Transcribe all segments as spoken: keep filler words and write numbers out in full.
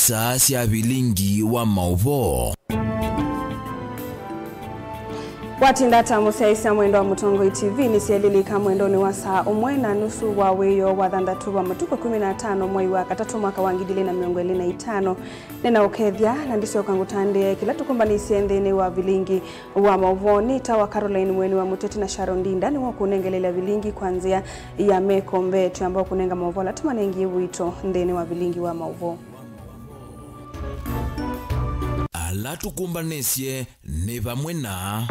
Saa sya vilingi wa maũvoo. Watinda ata mũsyaĩĩsya mwendwa wa Mũtongoi T V? Nĩsyaĩlĩlĩka mwendonĩ wa saa ũmwe na nusu wa wĩoo wa thanthatũ wa matukũ kũmi na atano mwai wa katatũ mwaka wa ngili ilĩ na mĩongo ĩlĩ na itano. Nĩnaũkethya na ndisyoka ngũtandĩe kĩla tũkũmbanĩsye nthĩnĩ wa vilingi wa maũvoo. Nĩ ta wa Caroline Mweni wa Mũteti na Sharon Ndinda nĩwe ũkũnengeleela vilingi kwa nzĩa ya meko mbee. Twĩamba kũnenga maũvoo ala tũmanengie wito nthĩnĩ wa vilingi wa maũvoo. Ala tũkũmbanĩsye nĩ vamwe na.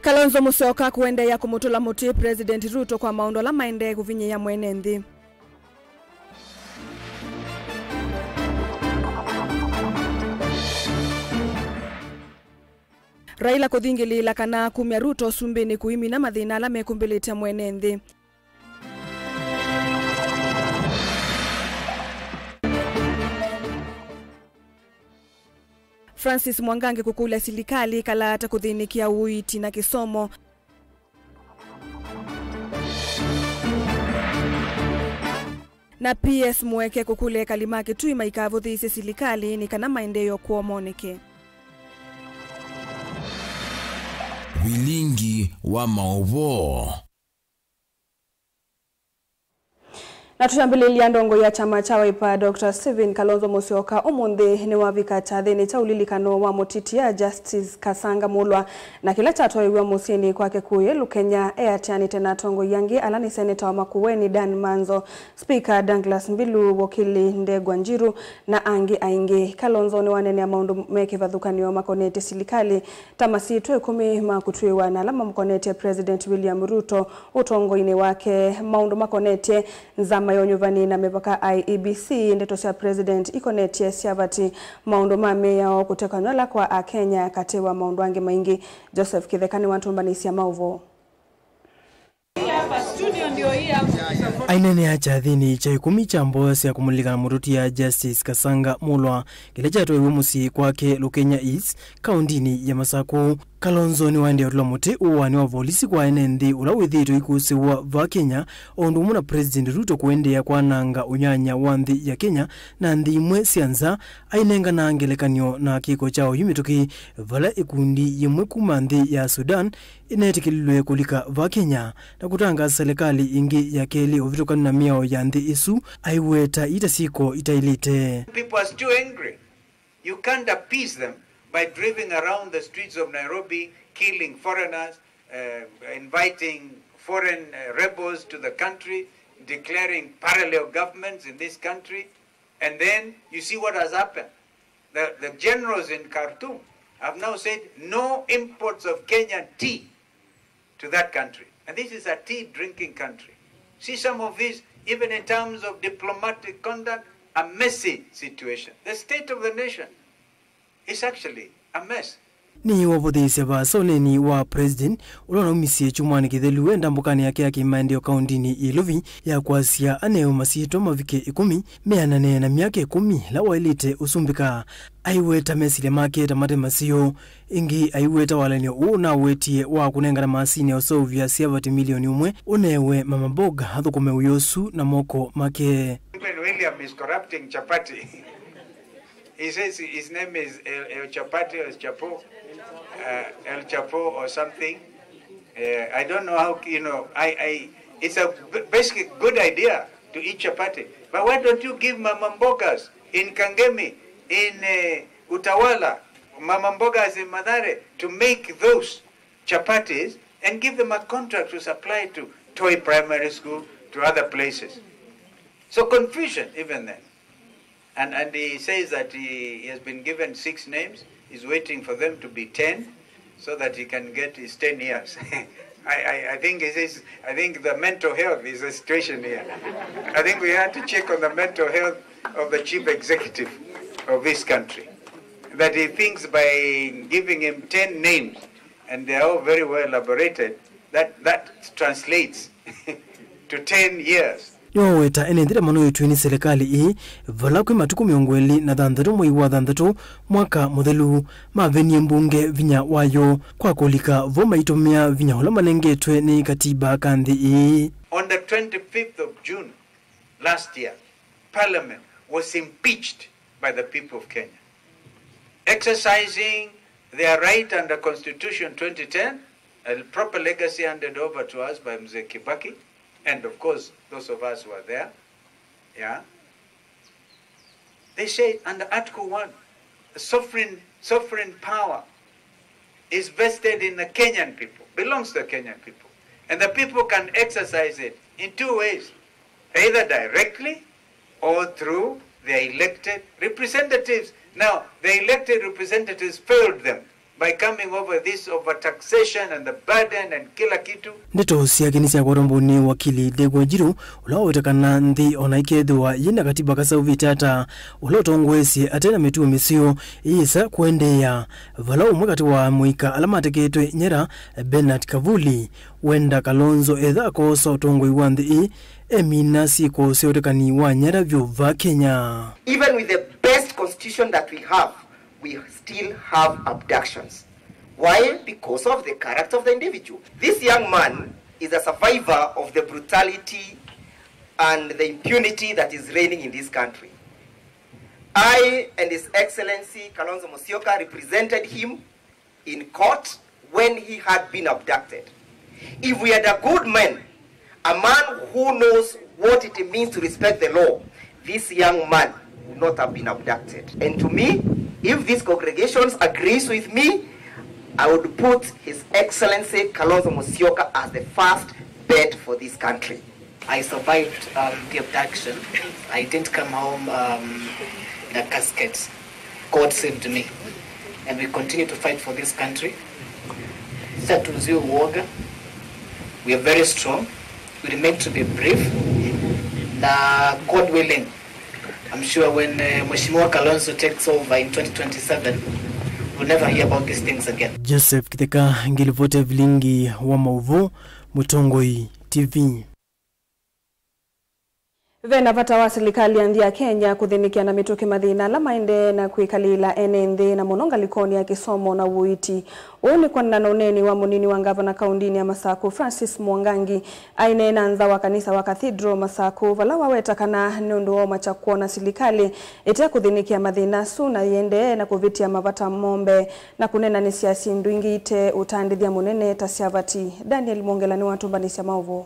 Kalonzo Musyoka kũendeea kũmũtũla mũtĩ President Ruto kwa maũndũ ala maendee kũvinyĩĩa mwene nthĩ. Raila kũthingĩlĩĩla kana kumya Ruto ũsumbĩnĩ kũimina mathĩna ala mekũmbĩlĩte mwene nthĩ. Francis Mwangangi kũkũlya silikalĩ ĩkala ata kũthĩnĩkĩa ũiiti na kĩsomo. Na P S Mweke kũkũlya ekali ma Kitui maikavũthĩĩsye silikalĩ nĩ kana maendeeo kwoo moneke. Vilingi wa maũvoo. Na tũyambĩlĩlya, ndongoi ya kyama kya Wiper, Doctor Stephen Kalonzo Musyoka, ũmũnthĩ nĩwavika kyathĩnĩ kya ũlilikano wa mũtitia Justice Kasanga Mulwa, na kĩla kyatwaĩw'a mũsyĩnĩ kwake kũĩ Lukenya. Eatĩanĩte na atongoi angĩ ala nĩ seneta wa Makueni Dan Manzo, Spika Douglas Mbilu, wokili Ndegwa Njiru, na angĩ aingĩ. Kalonzo nĩwaneenea maũndũ me kĩvathũkany'o makonetye silikalĩ, ta masyĩtwa ĩkũmi ma kũtw'ĩĩwa na ala mamũkonetye President William Ruto ũtongoinĩ wake, maũndũ makonetye nzama ya ũnyuvani na mĩvaka, I E B C, ndeto sya President ikonetye syavati, maũndũ ma mĩao, kũtekany'a ala kwa Akenya, katĩ wa maũndũ angĩ maingĩ. Joseph Kĩtheka nĩwatũmbanĩsya maũvoo. Aineenea kyathĩnĩ kya ĩkũmi kya mboya sya kũmũlilikana mũtũtia Justice Kasanga Mulwa, kĩla kyatwaĩwe mũsyĩ kwake Lukenya East, kaũndinĩ ya Masaku. Kalonzo nĩwaendee ũtũla mũtĩ ũwaani wa volisi kwa ene nthĩ ũla wĩthĩĩtwe ikũsĩw'a va Kenya, o ũndũ ũmwe na President Ruto kũendeea kwananga ũnyanya wa nthĩ ya Kenya na nthĩ imwe sya nza, ainengana ngelekany'o na kĩko kya oyu mĩtũkĩ, vala ĩkundi yĩmwe kuma nthĩ ya Sudan ĩneetĩkĩlilwe kũlika va Kenya na kũtangaasa selekalĩ ĩngĩ ya kelĩ ũvĩtũkanu na mĩao ya nthĩ ĩsu aiweta ita syĩko itaĩlĩte. People are still angry. You can't appease them by driving around the streets of Nairobi, killing foreigners, uh, inviting foreign, uh, rebels to the country, declaring parallel governments in this country, and then you see what has happened. The, the generals in Khartoum have now said no imports of Kenyan tea to that country. And this is a tea drinking country. See some of these, even in terms of diplomatic conduct, a messy situation. The state of the nation is actually a mess. Nĩwavũthĩĩsye vaasa ũneeni wa President ũla ũnaumisye kyumwanĩ kĩthelu e ndambũkanĩ yake ya kĩmaendeeo kaũndinĩ ya Ilovi ya kwasya anewe masyĩtwa mavike ĩkũmi meanane na myaka ĩkũmi ĩla waĩlĩte ũsumbĩka. Aiweta mesilya make ta mate maseo. Ĩngĩ aiweta walany'o ũũ ũnawetie wa kũnengana maasini ya ũseũvya syavati milioni ũmwe ũnewe Mama Mboga athũkũme wĩa ũsu na moko make. Even William is corrupting Chapati. He says his name is El, El Chapati or Chapo, uh, El Chapo or something. Uh, I don't know how, you know, I, I, it's a b- basic good idea to eat chapati. But why don't you give Mama Mbogas in Kangemi, in uh, Utawala, Mama Mbogas in Mathare to make those chapatis and give them a contract to supply to Toi Primary School, to other places. So confusion even then. And, and he says that he, he has been given six names, he's waiting for them to be ten so that he can get his ten years. I, I, I think he says, I think the mental health is a situation here. I think we have to check on the mental health of the chief executive of this country. That he thinks by giving him ten names, and they are all very well elaborated, that, that translates to ten years. Nĩwaweta ene nthĩ ta manoĩtw'e nĩ selekalĩ ĩĩ vala kwĩ matukũ mĩongo ĩlĩ na thanthatũ mwei wa thanthatũ mwaka mũthelu mavenie mbunge vinya wayo kwa kũlika vo maitũmĩa vinya ũla manengetwe nĩ katiba ka nthĩ ĩĩ. On the twenty-fifth of June last year, Parliament was impeached by the people of Kenya, exercising their right under Constitution twenty ten, a proper legacy handed over to us by Mzee Kibaki, and of course, those of us who are there. Yeah. They say under Article one, the sovereign, sovereign power is vested in the Kenyan people, belongs to the Kenyan people. And the people can exercise it in two ways, either directly or through their elected representatives. Now, the elected representatives failed them by coming over this overtaxation and the burden and kila kitu. Ndeto syake nĩsyakwatwa mbũnĩ wakili Ndegwa Njirũ, ũla waweta kana nthĩ ona ĩkethĩwa yĩna katiba kaseũvĩte ata, ũla ũtongoesye ate na mĩtuo mĩseo ĩyĩsa kũendeea. Vala ũmwe katĩ wa amũika ala mateketwe nyera, Bernard Kavuli, wenda Kalonzo etha akoosa ũtongoi wa nthĩ ĩĩ, emina syĩko sya ũtekani wa nyera vyũ va Kenya. Even with the best constitution that we have, we still have abductions. Why? Because of the character of the individual. This young man is a survivor of the brutality and the impunity that is reigning in this country. I and His Excellency Kalonzo Musyoka represented him in court when he had been abducted. If we had a good man, a man who knows what it means to respect the law, this young man would not have been abducted. And to me, if this congregation agrees with me, I would put His Excellency Kalonzo Musyoka as the first bet for this country. I survived, um, the abduction. I didn't come home, um, in a casket. God saved me. And we continue to fight for this country. Sasa tuziwe uoga. We are very strong. We remain to be brave. Na God willing, I'm sure when, uh, Mheshimiwa Kalonzo takes over in twenty twenty-seven, we'll never hear about these things again. Joseph Kitheka, ngilipoti ya vilingi wa maũvoo, Mũtongoi T V. Ve na vata wa silikalĩ ya nthĩ ya Kenya kũthĩnĩkĩa na mĩtũkĩ mathĩna ala maendee na kwĩkalĩĩla ene nthĩ, na mũno ngalĩkonĩ ya kĩsomo na ũiiti. Ũũ nĩ kwanana na ũneeni wa mũnini wa ngavana kaũndĩnĩ ya Masakũ, Francis Mwangangi, aineena nza wa kanisa wa Cathedral Masakũ, vala waweta kana nĩ ũndũ wa ũmakya kwona silikalĩ ĩte kũthĩnĩkĩa mathĩna asu na yĩendee na kũvĩtya mavata moo mbee na kũnenanĩsya syĩndũ ingĩ ite ũtandĩthya mũnene ta syavati. Daniel Mwongela nĩwatũmbanĩsya maũvoo.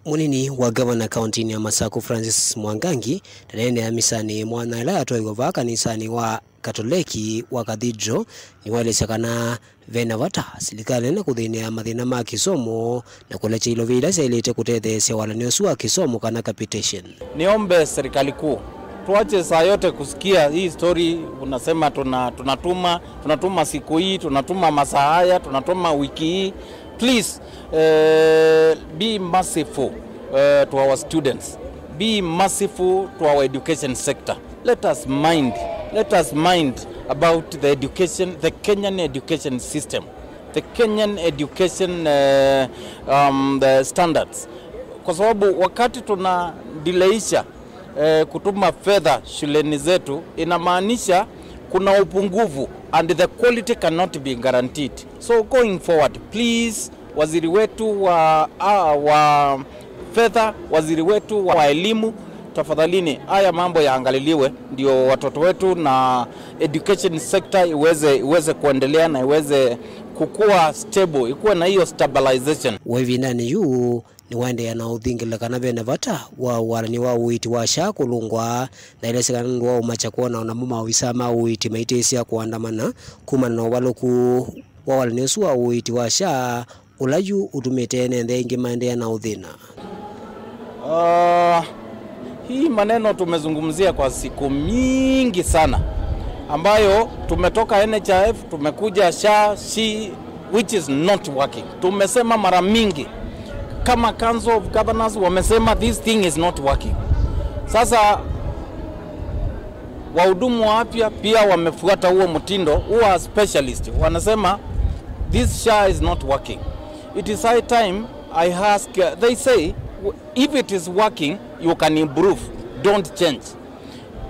Mũnini wa ngavana kaũntĩnĩ ya Masakũ, Francis Mwangangi, ndaneenea misanĩ mwanya ĩla yatwaiwe vaa kanisanĩ wa Katoleki wa Cathedral, nĩwaelesya kana ve na vata silikalĩ na kũthĩnĩa mathĩna ma kĩsomo na kũlekya ilovia ila syaĩlĩte kũtetheesya walany'o ũsu wa kĩsomo kana capitation. Niombe serikali kuu, tuache saa yote kusikia hii story, unasema tuna-, tunatuma, tunatuma siku hii, tunatuma masaa haya, tunatuma wiki hii. Please, eh, be merciful, eh, to our students. Be merciful to our education sector. Let us mind, let us mind about the education, the Kenyan education system, the Kenyan education, eh, um, the standards. Kwa sababu wakati tuna delayisha eh, kutuma fedha shuleni zetu, inamaanisha kuna upungufu and the quality cannot be guaranteed. So going forward, please, waziri wetu wa, ah, wa fedha, waziri wetu wa elimu, tafadhalini, haya mambo yaangaliliwe, ndio watoto wetu na education sector iweze, iweze kuendelea na iweze kukua stable, ikuwe na hiyo stabilization. Wa ĩvindanĩ yu, nĩwaendeea na ũthingĩla kana ve na vata wa walany'o wa ũiiti wa SHA kũlũngwa, na elesya kana nũndũ wa ũmakya kwona o namo maovisaa ma ũiiti maitĩsya kũandamana kumana na ũvalũku wa walany'o ũsu wa ũiiti wa SHA, ũla yu ũtumĩte ene nthĩ aingĩ maendeea na ũthĩna. Ah, hii maneno tumezungumzia kwa siku mingi sana, ambayo tumetoka N H I F, tumekuja SHA, SHI, which is not working. Tumesema mara mingi, kama Council of Governors wamesema this thing is not working. Sasa wahudumu wa afya pia wamefuata huo mtindo, who are specialist, wanasema this SHA is not working. It is high time I ask, uh, they say, w-, if it is working, you can improve, don't change.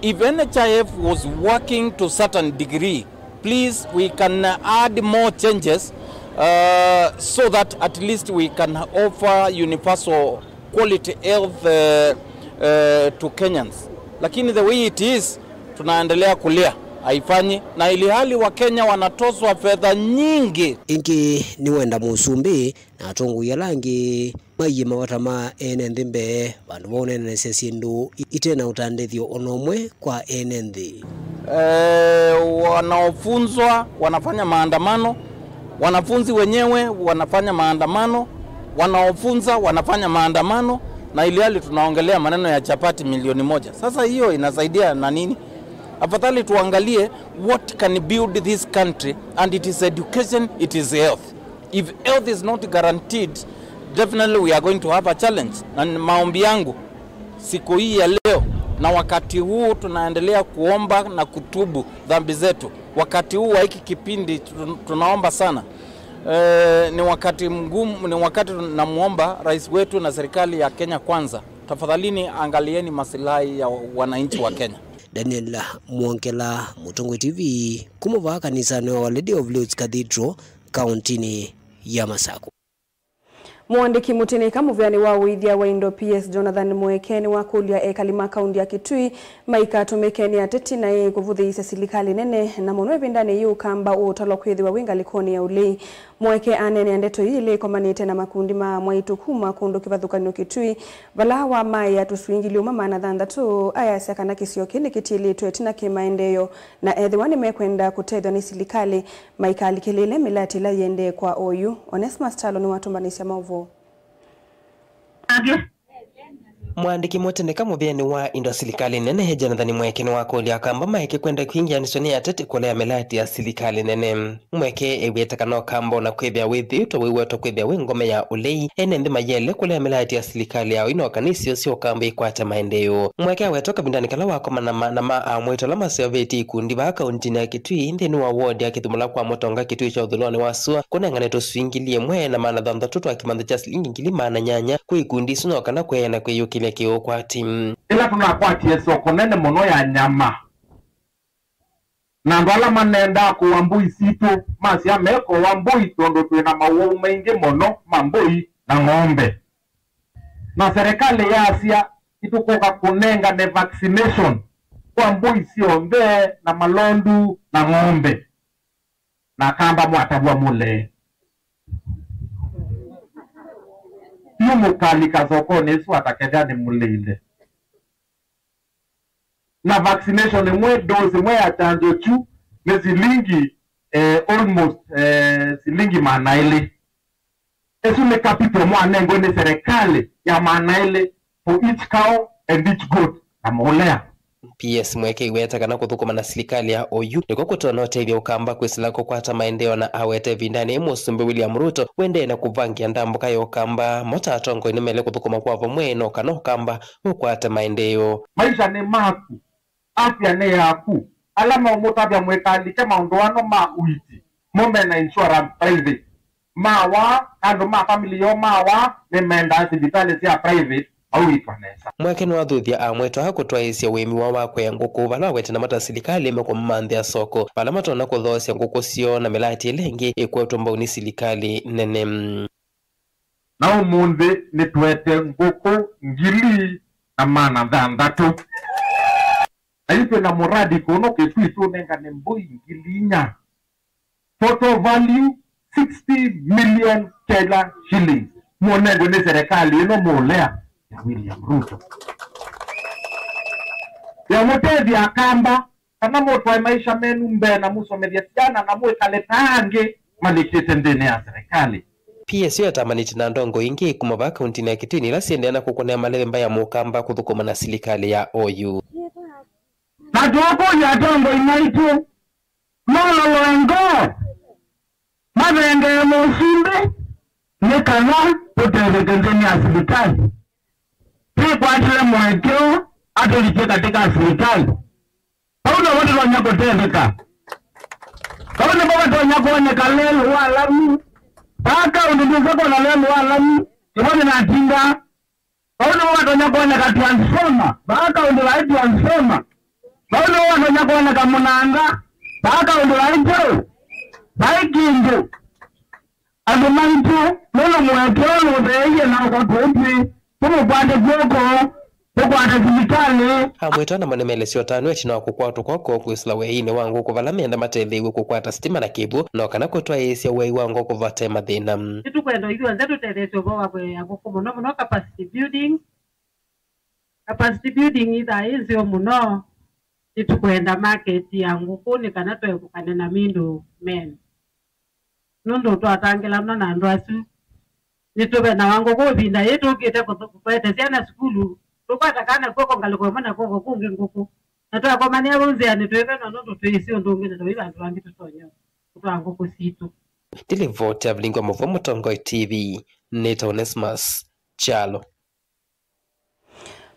If N H I F was working to certain degree, please, we can, uh, add more changes, uh, so that at least we can offer universal quality health, uh, uh, to Kenyans. Lakini the way it is, tunaendelea kulia, haifanyi, na ili hali Wakenya wanatozwa fedha nyingi. Ĩngĩ nĩ Wenda Mũsumbĩ na atongoi ala angĩ maiie mavata ma ene nthĩ mbee vandũ va ũneenanĩsya syĩndũ ite na ũtandĩthyo o na ũmwe kwa ene nthĩ. Eh, wanaofunzwa wanafanya maandamano, wanafunzi wenyewe wanafanya maandamano, wanaofunza wanafanya maandamano, na ili hali tunaongelea maneno ya chapati milioni moja. Sasa hiyo inasaidia na nini? Afadhali tuangalie what can build this country, and it is education, it is health. If health is not guaranteed, definitely we are going to have a challenge. Na ni maombi yangu siku hii ya leo, na wakati huu tunaendelea kuomba na kutubu dhambi zetu, wakati huu wa hiki kipindi tu-, tunaomba sana. Eh, ni wakati mgumu, ni wakati namuomba rais wetu na serikali ya Kenya Kwanza, tafadhalini angalieni maslahi ya wananchi wa Kenya. Daniel Mwongela, Mũtongoi T V, kuma vaa kanisanĩ wa Our Lady of Lourdes Cathedral, kaũntĩnĩ ya Masakũ. Mũandĩki mũtĩnĩka mũvĩanĩ wa ũĩthya wa indo P S Jonathan Mweke nĩwakũlya ekali ma kaũntĩ ya Kitui maikatũmĩke nĩ ateti na ĩĩ kũvũthĩĩsya silikalĩ nene, na mũno ĩvindanĩ yĩĩ ũkamba ũũtalwa kwĩthĩwa wĩ ngalĩkonĩ ya ũlei. Mweke aneenea ndeto ii ĩla ĩkomanĩte na makundi ma amwaitũ kuma kũndũ kĩvathũkany'o Kitui, vala wamaĩa tũswingili ũmwe maana thanthatũ, ayasya kana kĩsio kĩĩ nĩkĩtiĩlĩtwe ĩtina kĩ maendeeo, na ethĩwa nĩmekwenda kũtethw'a nĩ silikalĩ, maikalikĩlĩĩle mĩlatĩ ĩla yĩendee kwa oyu. Onesmus Kyalo nĩwatũmbanĩsya maũvoo. Mũandĩki mũtĩnĩka mũvĩanĩ wa indo silikalĩ nene, Jonathan Mweke, nĩwakũlya akamba maeke kwenda kwingĩanĩsw'a nĩ ateti kũlea mĩlatĩ ya silikalĩ nene. Mweke ew'ĩte kana ũkamba ona kwĩthĩa wĩthĩĩtwe wĩwetwa kwĩthĩa wĩ ngome ya ũlei, ene nthĩ mayele kũlea mĩlatĩ ya silikalĩ yao inoka nĩ isio sya ũkamba ikwate maendeeo. Mweke awetwa kavindanĩ kala wakomana ma, na ma amwaitũ ala maseũvĩtye ikundi vaa kaũntĩnĩ ya Kitui nthĩnĩ wa wodi ya Kĩthumũla kwa Mũtonga Kitui kya ũthũĩlonĩ wa sua, kũnengane tũswingili ĩmwe na maana thanthatũ twa kĩmanthĩ kya silingi ngili maana nyanya kwĩ ikundi isu no kana kweena kwĩyũkĩlya kĩũkwati. Ĩla tũnakwatie soko nene mũno ya nyama, na andũ ala manendaa kũa mbũi sitũ masya mekũa mbũi tondũ twĩ na mawau maingĩ mũno ma mbũi na ng'ombe. Na serikali yasya, "Nĩtũkũka kũnengane vaccination kwa mbũi syonthe na malondu na ng'ombe." Na akamba mwatavw'a mũlee. Yu mũkalika sokonĩ ĩsu atakethĩa nĩmũlĩile. Na vaccination ĩmwe, dose ĩmwe ya kyanjo kyu nĩ silingi, eh, almost, eh, silingi maana elĩ. Ĩsu nĩ capital mwanengwe nĩ serikali ya maana elĩ for each cow and each goat na mũlea. P S Mweke eweta kana kũthũkũma na silikalĩ ya oyu nĩkw'o kũtonya ũtethya ũkamba kwĩsĩla kũkwata maendeeo, na aweta ĩvindanĩ yĩĩ Mũsumbĩ William Ruto ũendee na kũvangĩa ndambũka ya ũkamba. Mo ta atongoi nĩmaĩle kũthũkũma kwa vamwe no kana ũkamba ũkwate maendeeo. Maisha nĩ maku. Afya nĩ yaku. Ala maũmũtavya mwĩkalike maũndũ ano ma ũiiti, mo me na insurance private. Mawa, andũ ma family yoo mawa, nĩmendaa sivitalĩ sya private mauitwa nesa. Mweke nĩwathuthya amwaitũ aa kũtwaĩĩsya ũĩmi woo wa kũea ngũkũ, vala wawete namo ta silikalĩ mekũmamanthĩa soko vala matonya kũthoosya ngũkũ syoo na mĩlatĩ ĩla ĩngĩ ĩkwetwe mbau nĩ silikalĩ nene. Na ũmũnthĩ nĩtũete ngũkũ ngili na maana thanthatũ. Na yu twĩ na mũradi kũno Kitui tũnengane mbũi ngili inya. Total value sixty million Kenya shillings. Mũnengwe nĩ serikali ĩno mũlea ya William Ruto. Ya mũtethya akamba kana mũtwae maisha menu mbee na mũsomethye syana na mwĩkale ta angĩ malikĩte nthĩnĩ ya serikali. P S U yatambanĩtye na ndongoi ingĩ kuma vaa kauntinĩ ya Kitui ila siendeea na kũkũnĩa maleve mbaĩ ya mũkamba kũthũkũma na silikalĩ ya oyu. Na tũkũlya atongoi maitũ maloloe ngoo, mavengee Mũsumbĩ nĩ kana tũtetheke nthĩnĩ ya silikalĩ. Twĩkwatĩle mũekeo atũlikye katĩ ka silikalĩ. Vau nĩvo tũtonya kũtetheka. Vau nĩvo vatonya kwoneka lelũ wa lami. Vaa kaũndũ ndwĩsa kwona lelũ wa lami, nĩvo nĩnatindaa. Vau nĩvo vatonya kwoneka transformer. Vaa kaũndũ vai transformer. Vau nĩvo vatonya kwoneka mũnanda. Vaa kaũndũ vai kyaũ? Vai kĩndũ. Andũ maitũ, nũndũ mũekeo nũtheeie na ũkatwĩtwĩ, tũmũkwate kw'oko, Kũkwata silikalĩ. Amwe twana nĩmelesya ũtanu ĩtina wa kũkwatwa kwa kwoo kwĩsĩla wĩainĩ wa ngũkũ vala menda matetheew'e kũkwata sitima na kĩw'ũ, no kana kũtwaĩĩsya wĩai wa ngũkũ vate mathĩna. Nĩtũkwenda ithyonthe tũtetheesye ũvoo wa kũyaĩa ngũkũ, mũno mũno capacity building. Capacity building ĩthaa yĩ nzeo mũno. Nĩtũkwenda market ya ngũkũ nĩ kana tũekũkane na middle men. Nũndũ twatangĩlana na andũ asu, nĩtũvenawa ngũkũ ĩvinda yĩĩ tũkĩte kũthu- kũete syana sukulu. Tũkwata kana kw'oko ngalĩko ĩmwe na kw'oko kũngĩ ngũkũ. Na twakomania vau nzĩanĩ twĩvenwa nũndũ twĩsĩ ũndũ ũngĩ na tũi vandũ vangĩ tũtonya kũtwaa ngũkũ sitũ. Ndilivoti ya vilingi wa mũvoo Mũtongoi T V, nĩtawa Onesmus Kyalo.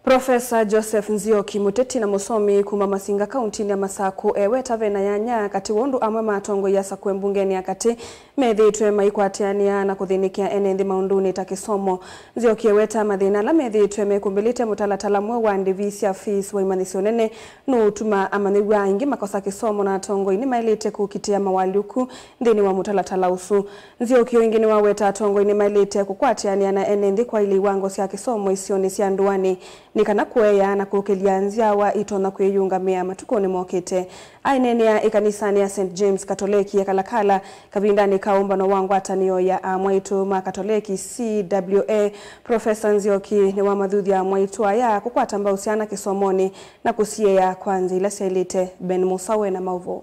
Profesa Joseph Nzioki, mũteti na mũsomi kuma Masinga kauntinĩ ya Masakũ, eweta vena yanya katĩ wa ũndũ amwe ma atongoi asakũe mbungenĩ ya katĩ methĩĩtwe maikwatĩanĩa na kũthĩnĩkĩa ene nthĩ maũndũnĩ ta kĩsomo. Nzioki eweta mathĩna ala methĩĩtwe mekũmbĩlĩte mũtalatala mweũ wa ndĩvi sya fees wa imanyĩsyo nene nũũtuma amanyĩw'a aingĩ makosa kĩsomo, na atongoi nĩmaĩlĩte kũkitĩa mawalyũku nthĩnĩ wa mũtalatala ũsu. Nzioki o ĩngĩ nĩwaweta atongoi nĩmaĩlĩte kũkwatĩanĩa na ene nthĩ kwaĩlya iwango sya kĩsomo isionĩ sya ndũanĩ nĩ kana kũea na kũkĩlya nzyawa itonya kwĩyĩũngamĩa matukũnĩ mokĩte. Aineenea ĩkanisanĩ ya Saint James Katoleki ya Kalakala kavindanĩ ka ũmbano wa ngwatanĩo ya amwaitũ ma Katoleki C W A, Profesa Nzioki nĩwamathuthya amwaitũ aya kũkwata mbau syana kĩsomonĩ na kũsiea kwa nzĩa ila syaĩlĩte. Ben Musa wĩ na maũvoo.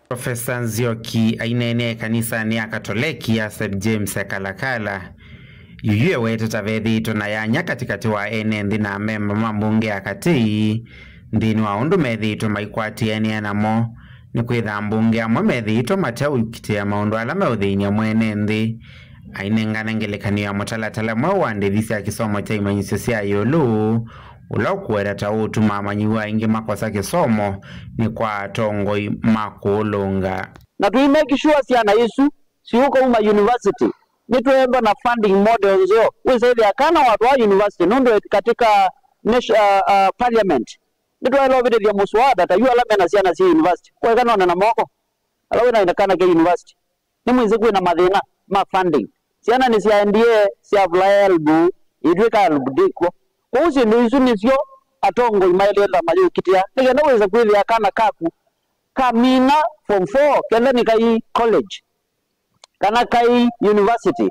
Profesa Nzioki aineenea ĩkanisanĩ ya Katoleki ya Saint James Ekalakala. Yuyu ewetete vethĩĩtwe na yanya katĩkatĩ wa ene nthĩ na amemba ma mbunge ya katĩ nthĩnĩ wa ũndũ methĩĩtwe maikwatĩanĩa namo, nĩkwĩthaa mbunge amwe methĩĩtwe mateũkitĩa maũndũ ala meũthĩny'a mwene nthĩ. Ainengane ngelekany'o ya mũtalatala mweũ wa ndĩvi sya kĩsomo kya imanyĩsyo sya ĩũlũ, ũla ũkũweta ta ũũtuma amanyĩw'a aingĩ makosa kĩsomo nĩ kwa atongoi ma kũũlũnga. Na tũi make sure syana isu siũkauma university, nĩtweethwa na funding model nzeo. Wĩsĩthĩa kana watwaa university nũndũ katika nation- uh, uh, parliament nĩtwaĩle ũvĩtĩthya mũswada ta yu ala mena syana syĩ university. Kũekanone na moko ala wĩna kana ke university. Nĩmwĩsĩ kwĩna mathĩna ma funding. Syana nĩsyaendie syavula helb, ĩtw'ĩka helb ndĩkw'o. Kwoou syĩndũ isu nĩsyo atongoi maĩlĩte mayũkitĩa nĩ kenda wĩse kwĩthĩa kana kaku kamina form four kenda nĩkai college kana kai university.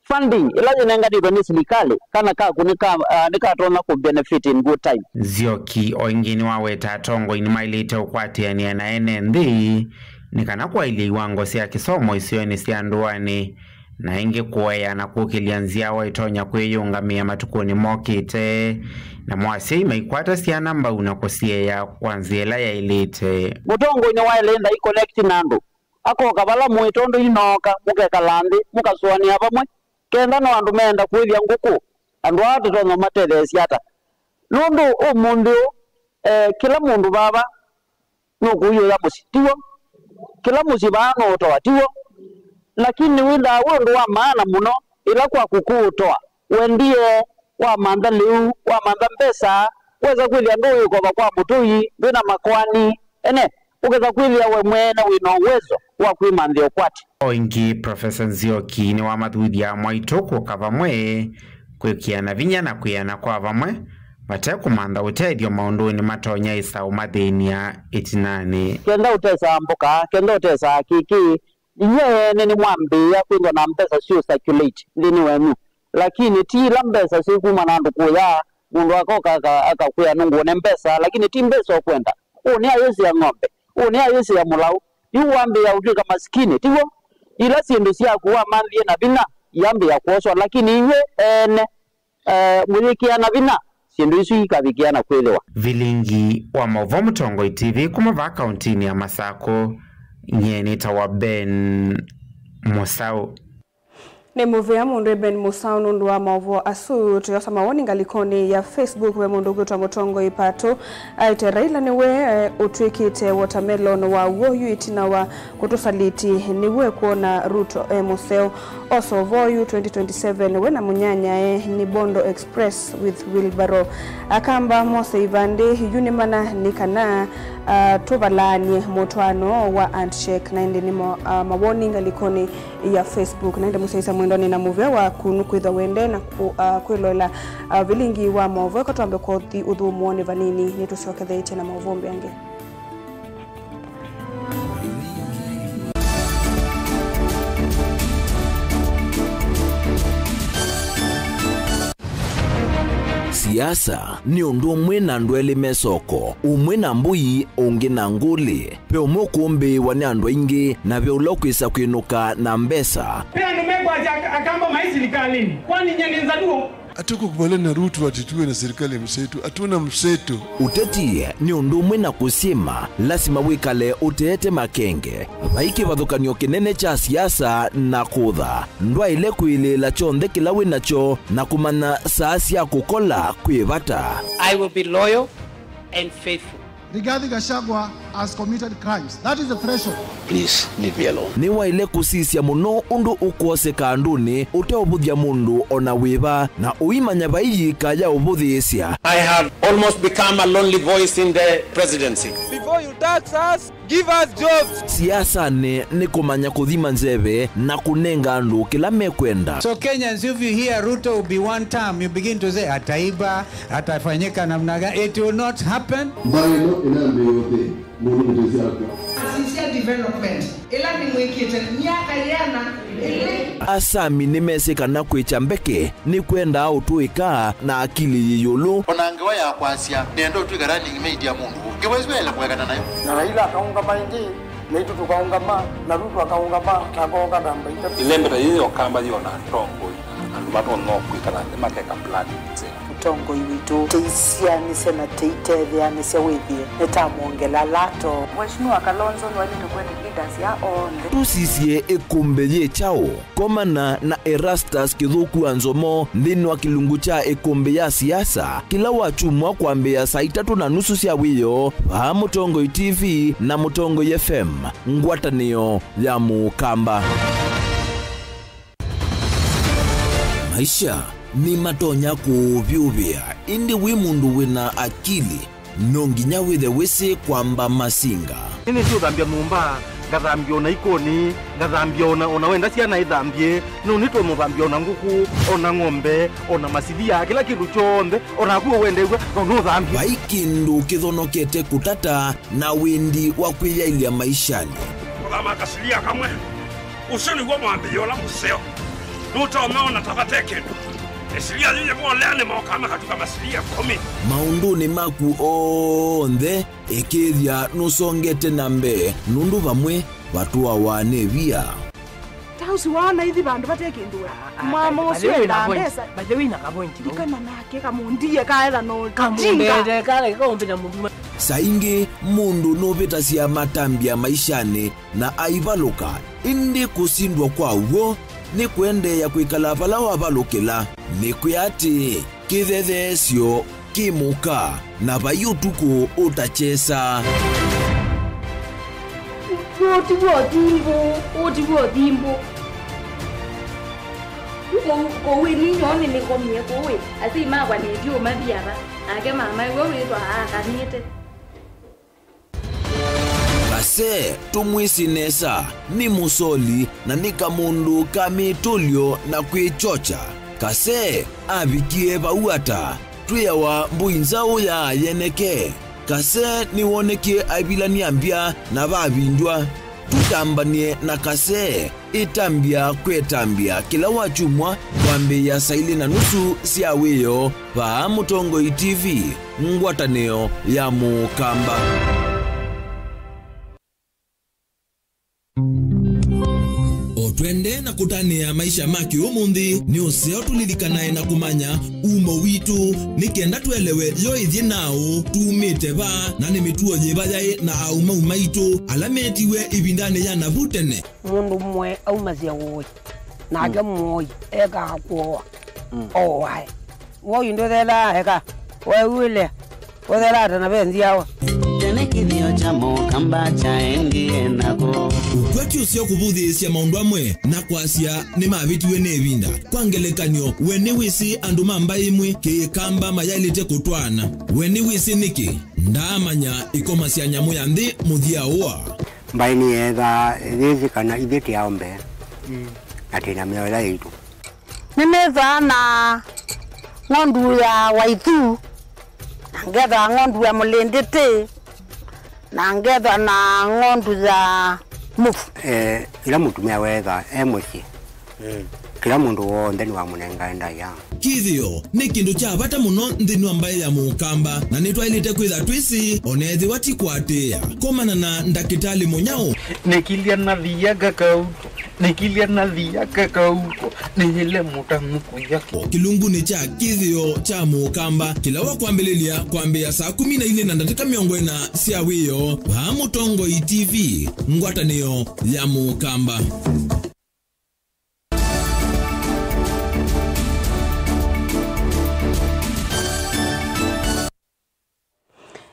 Funding ĩla yĩnenganĩtwe nĩ silikalĩ kana kaku nĩka- ah, nĩkatonya kũ benefit in good time. Nzioki o ĩngĩ nĩwaweta atongoi nĩmaĩlĩte ũkwatĩanĩa na ene nthĩ nĩ kana kwaĩlya iwango sya kĩsomo isionĩ sya ndũanĩ, na ĩngĩ kũea na kũkĩlya nzyawa ĩtonya kwĩyĩũngamĩa matukũnĩ mokĩte, namo asyai maikwata syana mbau na kũsiea kwa nzĩa ĩla yaĩlĩte. Mũtongoi nĩwaĩle ndaĩ connect na andũ, akoka vala mũĩ tondũ inooka mũkekala nthĩ mũkasũanĩa vamwe kenda no andũ meenda kũĩthya ngũkũ, andũ aa tũtonya ũmatetheesya ata? Nũndũ ũmũnthĩ ũũ, eh, kĩla mũndũ vava nũkũiũya mũsyĩ, tiw'o? Kĩla mũsyĩ vaa nũũtoa, tiw'o? Lakini wĩthaa wĩ ũndũ wa maana mũno ĩla kwaku kũũtoa wendie wamantha lĩu, wamantha mbesa, wesa kwĩthĩa ndũĩ ũkova kwa mũtũi, ndwĩ na makoani, ene, ũkesa kwĩthĩa we mwene wĩ na ũwezo wa kwĩmanthĩa ũkwati. O ĩngĩ, Profesa Nzioki nĩwamathuthya amwaitũ kũka vamwe, kwĩkĩana vinya na kwĩana kwa vamwe, vate kũmantha ũtethyo maũndũnĩ matonya ĩsa ũmathĩny'a ĩtinanĩ. Kenda ũtesaa mboka, kenda ũtesaa kĩkĩ, inyw'ĩ ene nĩmwambĩĩa kwĩthwa na mbesa syĩ circulate nthĩnĩ wenyu, lakini ti ila mbesa syĩ kuma na andũ kũya, mũndũ akoka aka- akakwĩa nũngũne mbesa, lakini ti mbesa ũkwenda. Ũũ nĩ ayĩsĩa ng'ombe, ũũ nĩ ayĩsĩa mũlaũ, yu wambĩĩa ũtw'ĩka masikini, tiw'o? Ila syĩndũ syaku wamanthie na vinya iambĩĩa kwoswa, lakini inyw'ĩ ene, eh, mũyĩkĩana vinya, syĩndũ isu ikavikĩana kwĩthĩwa. Vilingi wa maũvoo Mũtongoi T V kuma vaa kauntinĩ ya Masakũ, nyie nĩtawa Ben Mũsaũ. Nĩ mũvea mũndũ Ben Mũsaũ nũndũ wa maũvoo asu. Tũyosa mawoni ngalĩkonĩ ya Facebook, ve mũndũ ũkwĩtwa Mũtongoi Patũ aĩte, Raila nĩwe, eh, ũtw'ĩkĩte watermelon wa w'o yu ĩtina wa kũtũsaliti, nĩw'o ekwona Ruto e mũseo. Osa ũvoo yu twenty twenty-seven we na mũnyanyae nĩ Bondo Express with wheelbarrow. Akamba mose ivandĩ yu nĩ mana nĩ kana Ah, tũvalaany'e mũtwaano wa handshake, na ĩndĩ nĩ mo, ah, mawoni ngalĩkonĩ ya Facebook. Na ĩndĩ mũsyaĩĩsya mwendwa, nĩ na mũvea waku nũkwĩthwa wende na kũ-, ah, kwĩloela, ah, vilingi wa maũvoo. Eka twambe kũthi ũthũmũonĩ vanini, nĩtũsyokethetye na maũvoo mbee angĩ. Siasa nĩ ũndũ ũmwe na andũ elĩ me soko, ũmwe na mbũi, ũngĩ na ngũlĩ. Ve ũmwe ũkũmbĩĩwa nĩ andũ aingĩ, na ve ũla ũkwĩsa kwĩnũka na mbesa. Ve andũ mekwasya ak-, Akamba maĩ silikalĩnĩ. Kwani nyie nĩ Nzaluo? Hatukukubaliana na Ruto ati tuwe na serikali ya mseto. Hatuna mseto. Ũteti nĩ ũndũ ũmwe na kũsyĩma, lasima wĩkale ũteete makenge. Vai kĩvathũkany'o kĩnene kya siasa na kũtha. Ndwaĩle kwĩlĩĩla kyonthe kĩla wĩ nakyo na kũmanya saa sya kũkola kwĩ vata. I will be loyal and faithful. Rigathi Gachagua has committed crimes. That is the threshold. Please leave me alone. Nĩwaĩle kũsisya mũno ũndũ ũkwoseka andũnĩ ũteũvũthya mũndũ o na wĩva, na ũimanya vai yĩka ya ũvũthĩĩsya. I have almost become a lonely voice in the presidency. Before you tax us, give us jobs. Siasanĩ nĩ kũmanya kũthima nzeve na kũnenga andũ kĩla mekwenda. So Kenyans, if you hear Ruto will be one term, you begin to say, "Ataiba, atafanyika namna gani?" It will not happen. Mbaĩ ĩno ĩnambĩĩe ũthĩ, mũndũ mũtesi akwa. Asisya development ĩla nĩmwĩkĩte myaka yĩana ĩlĩ. Asami nĩmesĩ kana kwĩkya mbeke nĩkwendaa ũtũĩka na akili yĩ ĩũlũ. O na ngewa ya kwasya, nĩenda ũtw'ĩka running mate ya mũndũ ũngĩ, ngewa ĩsu yaĩle kũekana nayo. Na Raila akaũngama ĩngĩ, naitũ tũkaũngama, na Ruto akaũngama, na akooka namba itatũ. Ĩlembe ta yĩĩ yokamba yĩona atongoi, andũ matonya kwĩkala nthĩ makeka plan nzeo. Mũtongoi witũ, tũisyaanĩsya na tũitetheanĩsya wĩthĩe nĩtamwongela lato. Mheshimiwa Kalonzo nĩwaĩlĩte kũete leaders ya onthe. Tũsisye ĩkũmbĩ yĩ kyaũ? Komana na Erastus Kĩthũku wa Nzomo nthĩnĩ wa kĩlungu kya ĩkũmbĩ ya siasa kĩla wakyumwa kwambĩĩa saa itatũ na nusu sya wĩoo vaa Mũtongoi T V na Mũtongoi F M, ngwatanĩo ya Mũkamba. Maisha nĩmatonya kũũvyũvĩa, ĩndĩ wĩ mũndũ wĩ na akili, no nginya wĩthe wĩsĩ kwamba masinga. Nĩnĩsĩ ũthambya nyũmba, ngathambya ona ikoni, ngathambya ona, ona wenda syana ithambye, no nĩtonya ũthambya ona ngũkũ, ona ng'ombe, ona masilia, kĩla kĩndũ kyonthe, ona naku ũwendew'a, no nũthambye. Vai kĩndũ kĩthonokete kũtata na wendi wa kwĩyaĩlya maishanĩ. Kũthama kasilia kamwe. Ũsu nĩw'o mwambĩĩo ũla mũseo. Nũtonya ona ta vate kĩndũ. Ĩsilia yu yĩvolea nĩmokaa makatuka masilia ĩkũmi. Maũndũnĩ maku onthe, ĩkĩĩthya nũsongete na mbee, nũndũ vamwe vatũawa nĩ via. Ta ũsu waona ithi vandũ vate kĩndũ we. Ah, ah, mama by the ũsu way, endaa na point, mbesa. By the way, na ka point, ndikana nake kamũndie kaetha no kamũndete, kala kaũmbĩta mũndũ. Saa ingĩ mũndũ nũvĩtasya matambya maishanĩ na aivalũka, ĩndĩ kũsindwa kwa w'o nĩ kũendeea kwĩkala vala wavalũkĩla. Nĩkwĩa atĩĩ, kĩthetheesyo kĩ mũka, na vai ũtukũ ũtakyesa. Ũũ ti w'o thimbũ, ũũ ti w'o thimbũ. Kũu, kũu ĩ ninyoo nĩnĩkomie kũu ĩ, asyai makwa nĩtyo mathi ava, nake mama ĩw'o wĩthwa aakanĩte. Kase tũmwĩsĩ nesa, nĩ mũsoli na nĩ kamũndũ ka mĩtũlyo na kwĩkyokya. Kase avikie vau ata? Twĩawa mbũi nzaũ ya yeneke. Kase nĩwonekie aivilany'a mbya na vavindw'a. Tũtambany'e na Kase. Ĩtambya kwĩ ĩtambya kĩla wakyumwa kwambĩĩa saa ilĩ na nusu sya wĩoo vaa Mũtongoi T V, ngwatanĩo ya Mũkamba. O twendee na kũtanĩa maisha ma kĩũmũnthĩ, nĩ ũseo tũlilikanae na kũmanya umo witũ, nĩ kenda twelewe yo ĩthyĩ naũ, tumĩte va, na nĩ mĩtuo yĩva yaĩ na aũmau maitũ ala meetiwe ĩvindanĩ ya navu tene. Mũndũ ũmwe aumasya ũĩ, nake mũoi ekaa kũoa. Ooae. Woi ndũthelaa eka. Weũĩle. Ũthelaa ta na ve nzyawa. Tene kĩthĩo kya Mũkamba kyaendie nako. Ũkw'a ti ũseo kũvũthĩĩsya maũndũ amwe na kwasya nĩmavĩtiwe nĩ ĩvinda. Kwa ngelekany'o, we nĩwĩsĩ andũ ma mbaĩ ĩmwe Kĩkamba mayaĩlĩte kũtwaana? We nĩwĩsĩ nĩkĩ? Ndaamanya ĩkoma sya nyamũ ya nthĩ mũthya ũa. Mbaĩ nĩyeethaa yĩsĩ kana ithyĩ tĩ ao mbee, na twĩ na mĩao ĩla yaitũ. Nĩnĩthwaa na ng'ondu ya waithu, na ngethwa ng'ondu ya mũlĩndĩtĩ, na ngethwa na ng'ondu ya mũvu. Eh, ĩla mũtumĩa weetha e mũsyĩ, kĩla mũndũ w'onthe nĩwamũnengae ndaĩa. Kĩthĩo nĩ kĩndũ kya vata mũno nthĩnĩ wa mbaĩ ya Mũkamba, na nĩtwaĩlĩte kwĩtha twĩsĩ, o na ethĩwa ti kũatĩĩa. Komana na ndakĩtalĩ mũnyaũ. Nĩkilya na thia kakauko, nĩkilya na thia kakauko, nĩyĩle mũtanu kũya. Kĩlungunĩ kya kĩthĩo kya Mũkamba, kĩla wa kwambĩlĩlya kwambĩĩa saa kũmi na ilĩ na ndatĩka mĩongo ĩna sya wĩoo, vaa Mũtongoi T V, ngwatanĩo ya Mũkamba.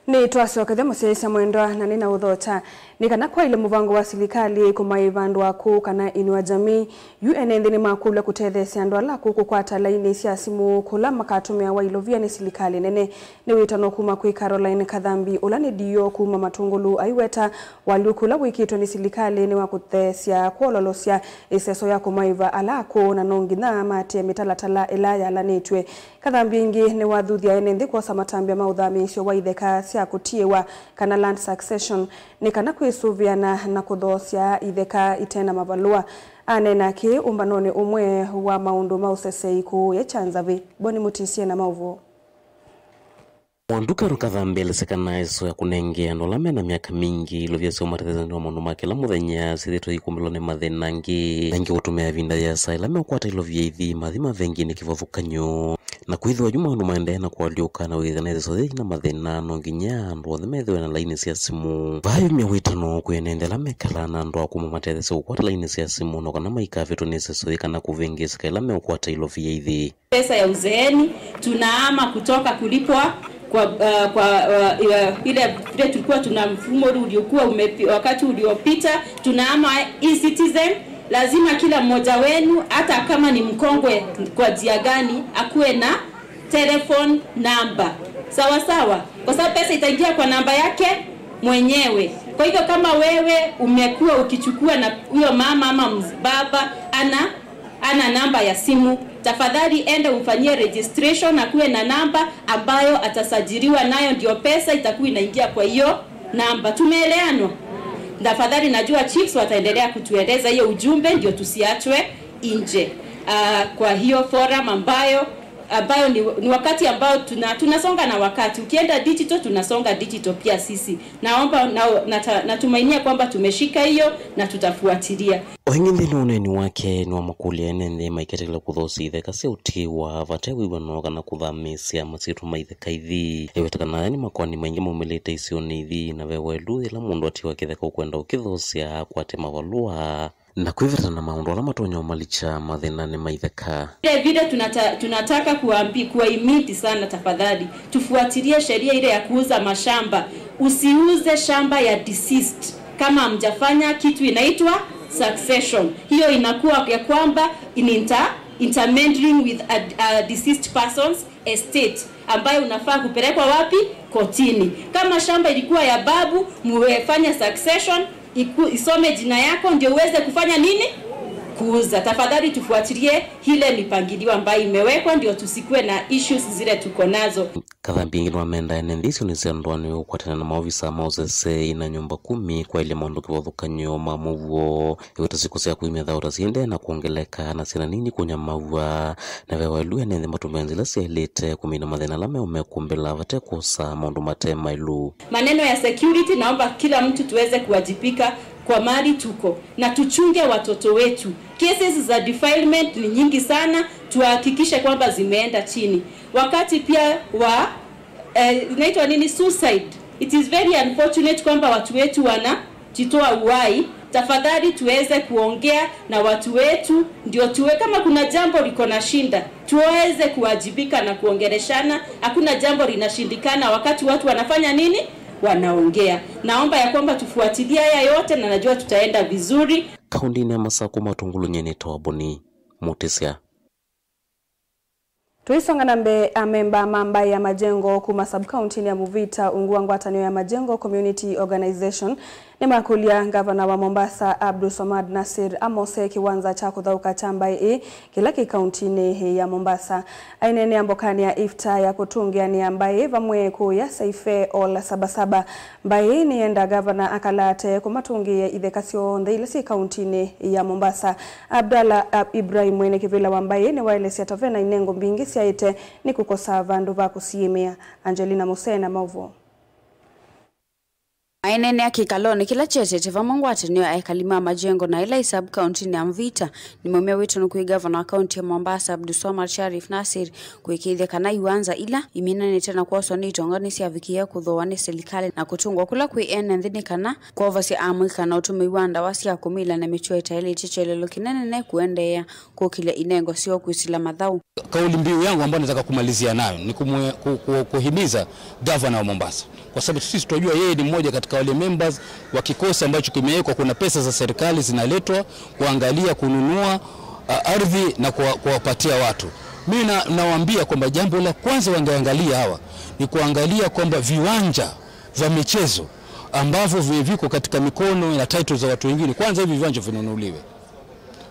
Nĩtwasyokethya mũsyaĩĩsya mwendwa, na nĩnaũthokya. Nĩ kana kwaĩle mũvango wa silikalĩ kũmaĩva andũ akũũ kana Inua Jamii, yu ene nthĩ nĩmakũlw'a kũtetheesya andũ ala akũũ kũkwata lainĩ sya simũ kũla makatũmĩawa ilovia nĩ silikalĩ nene. Nĩ wĩtano kuma kwĩ Caroline Kathambi, ũla nĩ D O kuma Matũngũlũ, aiweta ũalyũku ũla wĩkĩtwe nĩ silikalĩ nĩ wa kũtheesya kwololosya ĩseso ya kũmaĩva ala akũũ, na no nginya maatĩĩe mĩtalatala ĩla yalanĩtw'e. Kathambi ĩngĩ nĩwathuthya ene nthĩ kwosa matambya ma ũthamĩĩsyo wa itheka sya kũtiĩwa, kana land succession, nĩ kana kwĩsũvĩana na kũthoosya itheka ite na mavalũa. Aneena akĩ ũmbanonĩ ũmwe wa maũndũ ma ũsesei kũũya kya Nzavĩ. Boni Mũtisie na maũvoo. Mwanduka Kathambi elesya kana ĩseso ya kũnengea andũ ala mena myaka mingĩ ilovia sya ũmatetheesya nĩ wa maũndũ ma kĩla mũthenya syĩthĩĩtwe ikũmbĩlwa nĩ mathĩna angĩ, na ĩngĩ kũtũmĩa ĩvinda yĩasa ĩla meũkwata ilovia ithi mathi mavenginĩ kĩvathũkany'o. Na kwĩthĩwa yu maũndũ maendee na kũalyũka na wĩthĩa na ĩseso yĩi na mathĩna, no nginya andũ onthe methĩwe na lainĩ sya simũ. Vaa yumya wĩtano kwĩ ene nthĩ ala mekalaa na andũ akũũ mamatetheesye kũkwata lainĩ sya simũ, no kana maikavĩtwe nĩ ĩseso yĩĩ kana kũvĩngĩĩsĩka ĩla meũkwata ilovia ithi. Pesa ya uzeeni, tunahama kutoka kulipwa kwa, uh, kwa, uh, uh, ile, ile tulikuwa tuna mfumo ule uliokuwa umepi-, wakati uliopita, tunahama e-citizen. Lazima kila mmoja wenu, hata kama ni mkongwe kwa njia gani, akuwe na telephone number. Sawa sawa? Kwa sababu pesa itaingia kwa namba yake mwenyewe. Kwa hivyo kama wewe umekuwa ukichukua na huyo mama ama mz-, baba ana ana namba ya simu, tafadhali enda umfanyie registration, akuwe na namba ambayo atasajiliwa nayo, ndio pesa itakuwa inaingia kwa hiyo namba. Tumeeleanwa? Tafadhali, najua chiefs wataendelea kutueleza hiyo ujumbe, ndio tusiachwe nje, ah, kwa hiyo forum ambayo, ambayo ni, ni wakati ambao tuna-, tunasonga na wakati. Ukienda digital, tunasonga digital pia sisi. Naomba, na, nata-, natumainia kwamba tumeshika hiyo na tutafuatilia. O ĩngĩ nthĩnĩ wa ũneeni wake nĩwamakũlya ene nthĩ maiketĩkĩla kũthoosya itheka sya ũtiĩwa vate wĩw'ano kana kũthamĩĩsya masyĩtwa ma itheka ithi. Eweta kana aya nĩ makoani maingĩ maumĩlĩte isionĩ ithi, na ve waĩlu yĩla mũndũ atiwa kĩtheka ũkwenda ũkĩthoosya akwate mavalũa na kwĩveta na maũndũ ala matonya ũmalikya mathĩnanĩ ma itheka. Vile vile tunata-, tunataka kuambi-, kuwahimizi sana, tafadhali tufuatilie sheria ile ya kuuza mashamba. Usiuze shamba ya deceased kama hamjafanya kitu inaitwa succession. Hiyo inakuwa ya kwamba in inter-, intermingling with a, a deceased person's estate, ambayo unafaa kupelekwa wapi? Kotini. Kama shamba ilikuwa ya babu, muwefanya succession, iku-, isome jina yako, ndio uweze kufanya nini? Kuuza. Tafadhali tufuatilie ile mipangilio ambayo imewekwa, ndio tusikuwe na issues zile tuko nazo. Kathambi ĩngĩ nĩwamendaa ene nthĩ isionĩ sya ndũanĩ ũkwatana na maovisa ma ũseseĩ na nyũmba kumi kwaĩlya maũndũ kĩvathũkany'o ma mũuo. Ĩweta syĩko sya kũimya thayũ ta siendee na kwongeleka, na syana nini kũnyamawa, na ve waĩlu ene nthĩ matũmĩe nzĩla syaĩlĩte kũmina mathĩna ala meũmekũmbĩla vate kwosa maũndũ mate maĩlu. Maneno ya security, naomba kila mtu tuweze kuwajibika kwa mahali tuko na tuchunge watoto wetu. Cases za defilement ni nyingi sana, tuhakikishe kwamba zimeenda chini. Wakati pia wa, eh, inaitwa nini, suicide. It is very unfortunate kwamba watu wetu wanajitoa uhai. Tafadhali tuweze kuongea na watu wetu, ndio tuwe, kama kuna jambo liko na shinda, tuweze kuwajibika na kuongeleshana. Hakuna jambo linashindikana wakati watu wanafanya nini? Wanaongea. Naomba ya kwamba tufuatilie haya yote, na najua tutaenda vizuri. Kaũndĩnĩ ya Masakũ, Matũngũlũ, nyie nĩtawa Boni Mũtĩsya. Tũisonga na mbee, amemba ma mbaĩ ya Majengo kuma sub-county-inĩ ya Mvita ungu wa ngwatanĩo ya Majengo Community Organization nĩmakũlya ngavana wa Mombasa Abdul Swamad Nasir amose kĩwanza kya kũthaũka kya mbaĩ ĩĩ kĩla kĩ kaunti-inĩ ya Mombasa. Aineenea mbokanĩ ya iftar ya kũtũngĩanĩa mbaĩ vamwe kũya Saife All Sabasaba, mbaĩ ĩĩ nĩyenda ngavana akalate kũmatũngĩĩa itheka syonthe ila syĩ kaunti-inĩ ya Mombasa. Abdallah Ab-, Ibrahim, mwene kĩvĩla wa mbaĩ ĩĩ, nĩwaelesya ta vena inengo mbingĩ syaĩte nĩ kũkosa vandũ va kũsiĩmĩa. Angelina Musena, maũvoo. Aineenea kĩkalonĩ kĩla kyetete vamwe ngwatanĩo ya ekali ma Majengo na ĩla ĩ sub-county-inĩ ya Mvita, nĩmaumya wĩtano kwĩ ngavana wa kaunti ya Mombasa Abdulswamad Sharif Nasir kũĩkĩĩthya kana iwanza ila iminanĩte na kwoswa nĩ itonga nĩsyavikĩĩa kũthooa nĩ silikalĩ na kũtũngwa kũla kwĩ ene nthĩ nĩ kana kwovosya amũika na ũtũmĩi wa ndawa sya kũmila na mĩtuo ĩtaĩlĩte kyelelo kĩnene nĩ kũendeea kũkĩlya inengo syoo kwĩsĩla mathaũ. Kauli mbiu yangu ambayo nataka kumalizia nayo ni kumwe-, ku-, ku-, kuhimiza gavana wa Mombasa, kwa sababu sisi tunajua yeye ni mmoja katika wale members wa kikosi ambacho kimewekwa. Kuna pesa za serikali zinaletwa kuangalia kununua, uh, ardhi na kuwa-, kuwapatia watu. Mimi na-, nawaambia kwamba jambo la kwanza wangeangalia hawa ni kuangalia kwamba viwanja vya michezo ambavyo vi-, viko katika mikono na title za watu wengine, kwanza hivi viwanja vinunuliwe,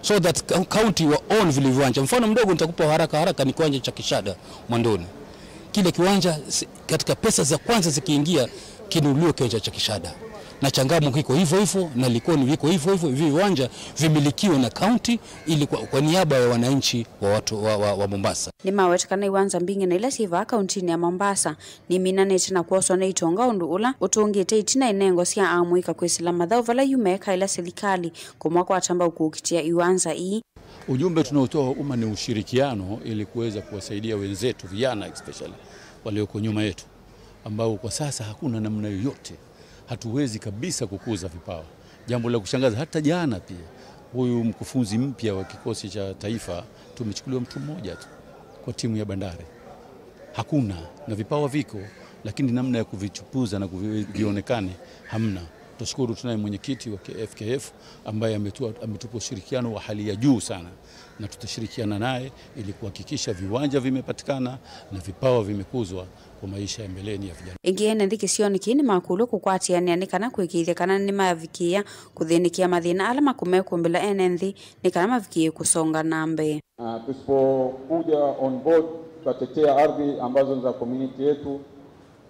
so that county wa own vile viwanja. Mfano mdogo nitakupa haraka haraka ni kiwanja cha Kishada Mwandoni. Kile kiwanja si-, katika pesa za kwanza zikiingia, kinunuliwe kiwanja cha Kishada. Na Changamwe kiko hivyo hivyo, na Likoni viko hivyo hivyo, hivi viwanja vimilikiwe na county ili kwa, kwa niaba ya wananchi wa watu wa, wa, wa Mombasa. Nĩmaweta kana iwanza mbingĩ na ila syĩ vaa kaunti-inĩ ya Mombasa nĩminanĩte na kwoswa nĩ itonga, ũndũ ũla ũtũngĩte itina inengo sya amũika kwĩsĩla mathaũ vala yu meekaĩla silikalĩ kũmakwata mbau kũkitĩa iwanza ii. Ujumbe tunaotoa umma ni ushirikiano ili kuweza kuwasaidia wenzetu, vijana especially, walioko nyuma yetu, ambao kwa sasa hakuna namna yoyote, hatuwezi kabisa kukuza vipawa. Jambo la kushangaza, hata jana pia, huyu mkufunzi mpya wa kikosi cha taifa, tumechukuliwa mtu mmoja tu kwa timu ya Bandari. Hakuna, na vipawa viko, lakini namna ya kuvichupuza na kuvi-, vionekane, hamna. Tunashukuru tunaye mwenyekiti wa K F K F ambaye ametua-, ametupa ushirikiano wa hali ya juu sana, na tutashirikiana naye ili kuhakikisha viwanja vimepatikana na vipawa vimekuzwa kwa maisha ya mbeleni ya vijana. Ĩngĩ, ene nthĩ kĩsionĩ kĩĩ nĩmakũlw'a kũkwatĩanĩa nĩ kana kũĩkĩĩthya kana nĩmavikĩĩa kũthĩnĩkĩa mathĩna ala makũmekũmbĩla ene nthĩ nĩ kana mavikĩĩe kũsonga na mbee. Ah, tusipokuja on board tukatetea ardhi ambazo ni za community yetu,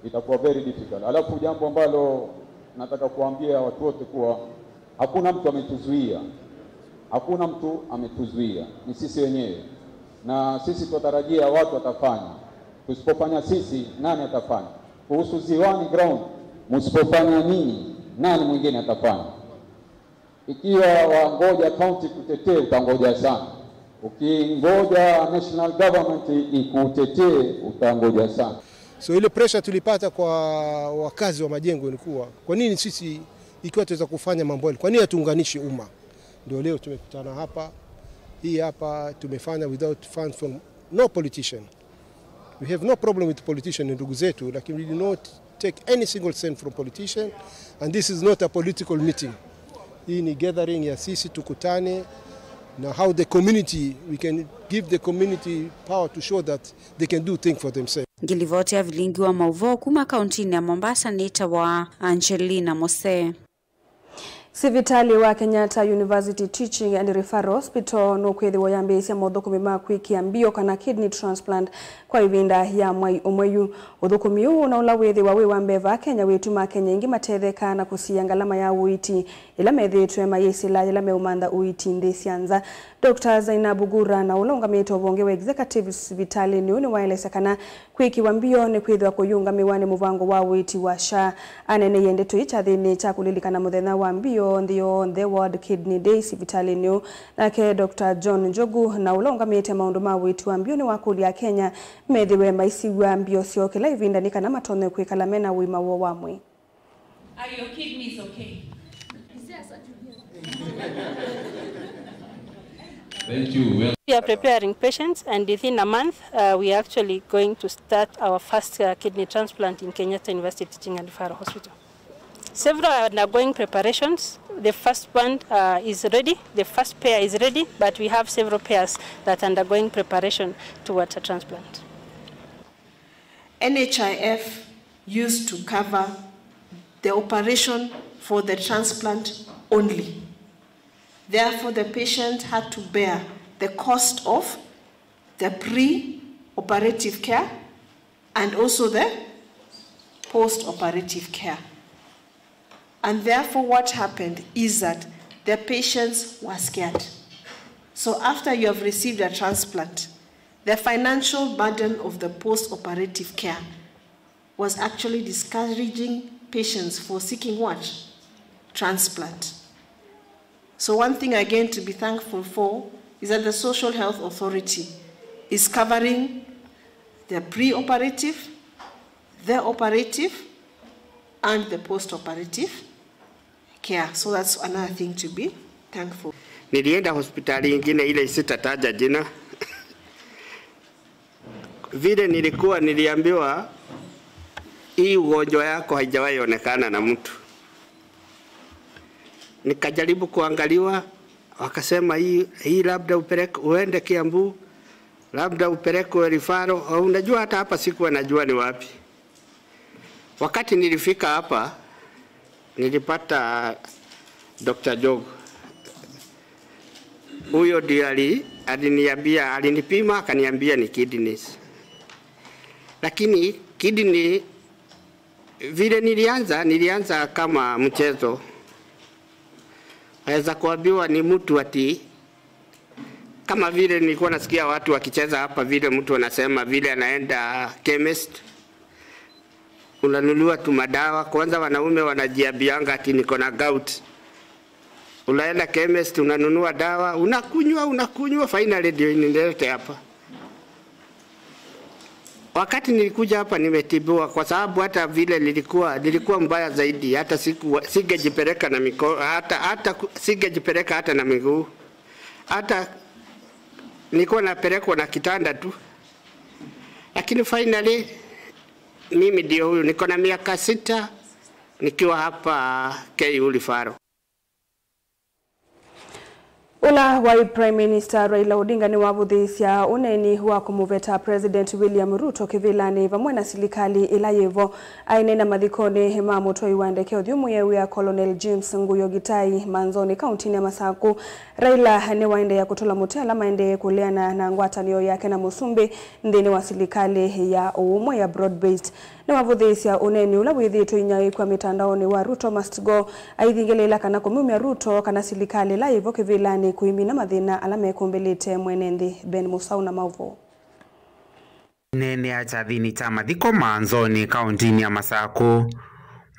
itakuwa very difficult. Alafu jambo ambalo nataka kuambia watu wote kuwa hakuna mtu ametuzuia, hakuna mtu ametuzuia, ni sisi wenyewe, na sisi tunatarajia watu watafanya. Tusipofanya sisi, nani atafanya? Kuhusu Ziwani ground, msipofanya nyinyi, nani mwingine atafanya? Ikiwa wangoja county kutetee, utangoja sana. Ukingoja national government ikutetee, utangoja sana. So ile pressure tulipata kwa wakazi wa Majengo ni kuwa, kwa nini sisi, ikiwa tuweza kufanya mambo yale, kwa nini hatuunganishi umma? Ndio leo tumekutana hapa, hii hapa tumefanya without funds from no politician. We have no problem with politician, ni ndugu zetu, lakini we did not take any single cent from politician, and this is not a political meeting. Hii ni gathering ya sisi tukutane na how the community, we can give the community power to show that they can do things for themselves. Ngilivoti ya vilingi wa mauvoo kuma kaunti-inĩ ya Mombasa nĩtawa Angelina Mose. Sivitalĩ wa Kenyatta University Teaching and Referral Hospital nũkwĩthĩwa yambĩĩsya mothũkũmi ma kwĩkĩa mbio kana kidney transplant kwa ĩvinda ya mwai ũmwe yu. Ũthũkũmi ũũ na ũla wĩthĩwa wĩ wa mbee vaa Kenya wĩtuma Akenya aingĩ matetheka na kũsiĩa ngalama ya ũiiti ĩla methĩĩtwe mayĩsĩla yĩla meũmantha ũiiti nthĩ sya nza. Doctor Zainabu Gura, na ũla ũngamĩte ũvonge wa executive sivitalĩnĩ ũũ, nĩwaelesya kana kwĩkĩwa mbio nĩkwĩthĩwa kũyĩũngamĩwa nĩ mũvango wa ũiiti wa SHA. Aneeneie ndeto ii kyathĩnĩ kya kũlilikana mũthenya wa mbio nthĩ yonthe, World Kidney Day, sivitalĩnĩ ũũ. Nake Doctor John Njogu, na ũla ũngamĩte maũndũ ma ũiiti wa mbio, nĩwakũlya Akenya methĩwe maisiw'a mbio syoo kĩla ĩvinda nĩ kana matonye kwĩkala mena ũima woo wa mwĩĩ. Are your kidneys okay? Thank you. We are preparing patients, and within a month, uh, we are actually going to start our first, uh, kidney transplant in Kenyatta University Teaching and Referral Hospital. Several are undergoing preparations. The first one, uh, is ready. The first pair is ready, but we have several pairs that are undergoing preparation towards a transplant. N H I F used to cover the operation for the transplant only. Therefore, the patient had to bear the cost of the pre-operative care and also the post-operative care. And therefore, what happened is that the patients were scared. So after you have received a transplant, the financial burden of the post-operative care was actually discouraging patients for seeking what? Transplant. So one thing again to be thankful for is that the Social Health Authority is covering the pre-operative, the operative, and the post-operative care. So that's another thing to be thankful. Nilienda hospitali ingine ile sitataja jina. Vile nilikuwa niliambiwa, "Hii ugonjwa yako haijawahi onekana na mtu." Nikajaribu kuangaliwa, wakasema, "Hii, hii labda upeleke, uende Kiambu, labda upelekwe referral." Au unajua, hata hapa sikuwa najua ni wapi. Wakati nilifika hapa, nilipata Doctor Jogo. Huyo ndio ali-, aliniambia, alinipima, akaniambia ni kidneys. Lakini kidney, vile nilianza, nilianza kama mchezo. Naweza kuambiwa ni mtu ati, kama vile nilikuwa nasikia watu wakicheza hapa, vile mtu anasema vile anaenda chemist, unanunua tu madawa. Kwanza wanaume wanajiambianga ati niko na gout. Unaenda chemist, unanunua dawa, unakunywa, unakunywa, finally ndio inilete hapa. Wakati nilikuja hapa nimetibiwa, kwa sababu hata vile nilikuwa, nilikuwa mbaya zaidi, hata siku, singejipeleka na miko-, hata, hata ku-, singejipeleka hata na miguu. Hata nilikuwa napelekwa na kitanda tu. Lakini finally, mimi ndio huyu, niko na miaka sita nikiwa hapa K U referral. Ũla waĩ Prime Minister Raila Odinga nĩwavũthĩĩsya ũneeni wa kũmũveta President William Ruto kĩvĩlanĩ vamwe na silikalĩ ĩla yĩvo. Aineena mathikonĩ ma mũtwai wa ndeke ũthyũ mwĩaĩi wĩa Colonel James Nguyo Gitai Manzoni, kauntinĩ ya Masaku, Raila nĩwaendeea kũtũla mũtĩ ala maendee kũleana na ngwatanĩo yake na mũsumbĩ nthĩnĩ wa silikalĩ ya ũũmwe ya broad-based. Nĩwavũthĩĩsya ũneeni ũla wĩthĩĩtwe inyaĩĩkw'a mĩtandaonĩ wa Ruto Must Go, aithingĩlĩĩla kana kũmumya Ruto kana silikalĩ ĩla yĩvo kĩvĩlanĩ kũimina mathĩna ala mekũmbĩlĩte mwene nthĩ. Ben Musau na maũvoo. Aineenea kyathĩnĩ kya mathiko Manzoni, kauntinĩ ya Masaku,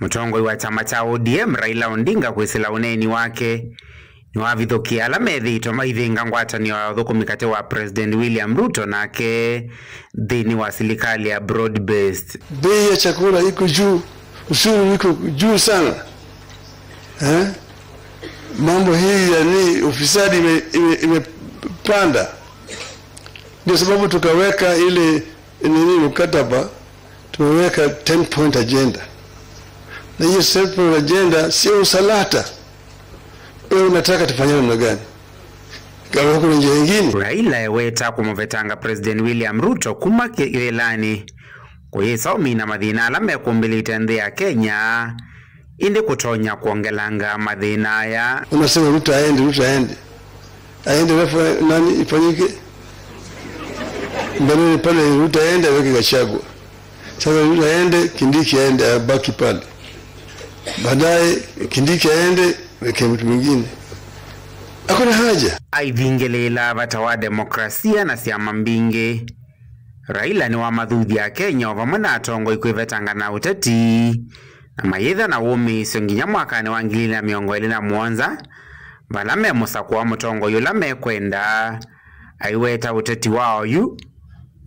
mũtongoi wa kyama kya O D M Raila Odinga kwĩsĩla ũneeni wake nĩwavithũkĩe ala methĩĩtwe maivĩnga ngwatanĩo ya ũthũkũmi katĩ wa President William Ruto nake nthĩnĩ wa silikalĩ ya broad-based. Bei ya chakula iko juu, ushuru iko juu sana. Eh? Mambo hii ya ni ufisadi ime-, ime-, imepanda. Ndio sababu tukaweka ile nini mkataba, tumeweka ten point agenda. Na hiyo ten point agenda sio usalata. Wewe unataka tufanye namna gani? Kama kuna njia nyingine? Raila eweta kũmũvetanga President William Ruto kuma kĩvĩlanĩ kũyĩsa ũmina mathĩna ala mekũmbĩlĩte nthĩ ya Kenya, ĩndĩ kũtonya kwongelanga mathĩna aya. Unasema Ruto aende, Ruto aende. Aende alafu nani ifanyike? Mbeleni pale Ruto aende, aweke Gachagua. Sasa Ruto aende, Kindiki aende, abaki pale. Baadaye Kindiki aende, weke mtu mwingine. Hakuna haja. Aivingĩlĩĩla vata wa demokrasia na syama mbingĩ. Raila nĩwamathuthya Akenya o vamwe na atongoi kwĩvetanga na ũteti, na mayĩtha na wũmĩĩsyo nginya mwakanĩ wa ngili ilĩ na mĩongo ĩlĩ na mũonza, vala memũsakũa mũtongoi ũla mekwenda. Aiweta ũteti wa oyu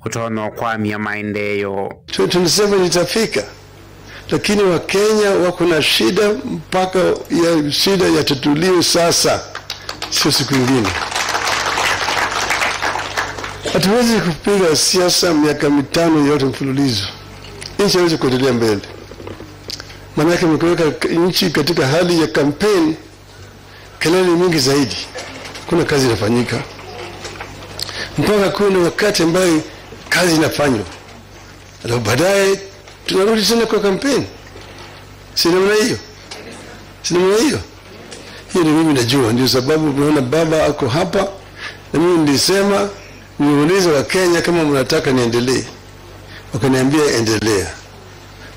ũtonya ũkwamya maendeeo. Twenty twenty-seven itafika, lakini Wakenya wako na shida mpaka ya shida yatatuliwe sasa, sio siku ingine. Hatuwezi kupiga siasa miaka mitano yote mfululizo. Nchi haiwezi kuendelea mbele. Manake mkiweka nchi katika hali ya kampeni, kelele mingi zaidi, kuna kazi inafanyika mpaka kuna wakati ambayo kazi inafanywa, alafu baadaye tunarudi tena kwa kampeni. Si namna hiyo? Si namna hiyo? Hiyo ndio mimi najua, ndio sababu mnaona baba ako hapa, na mimi nilisema, niulize wa Kenya kama mnataka niendelee, wakaniambia endelea.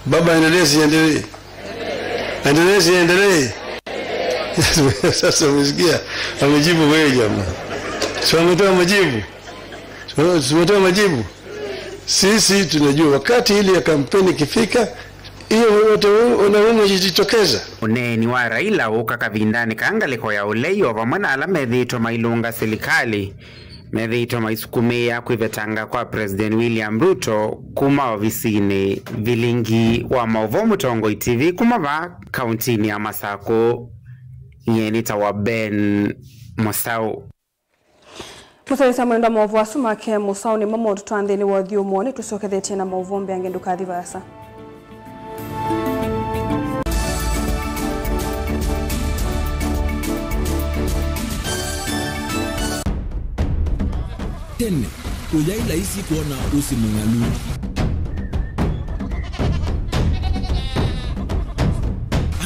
Baba, endelee siendelee? Endelee siendelee? Sasa umesikia? Amejibu wewe jamaa. Si wametoa majibu? Si wametoa majibu? Sisi tunajua wakati ile ya kampeni ikifika, hiyo wote wanaume jitokeza. Ũneeni wa Raila ũka kavindanĩ ka ngalĩko ya ũlei o vamwe na ala methĩĩtwe mailũnga silikalĩ methĩĩtwe maisukumĩĩa kwĩvetanga kwa President William Ruto kuma ovisinĩ. Vilingi wa maũvoo Mũtongoi T V kuma vaa kauntinĩ ya Masakũ, nyie nĩtawa Ben Mũsaũ. Mũsyaĩĩsya mwendwa, maũvoo asu make Mũsaũ nĩmo maũndũ twa nthĩnĩ wa ũthyũmũo. Nĩtũsyokethetye na maũvoo mbeange, ndũkathi vaasa. Tene, kũyaĩ laisi kwona ũsĩ mũng'alu.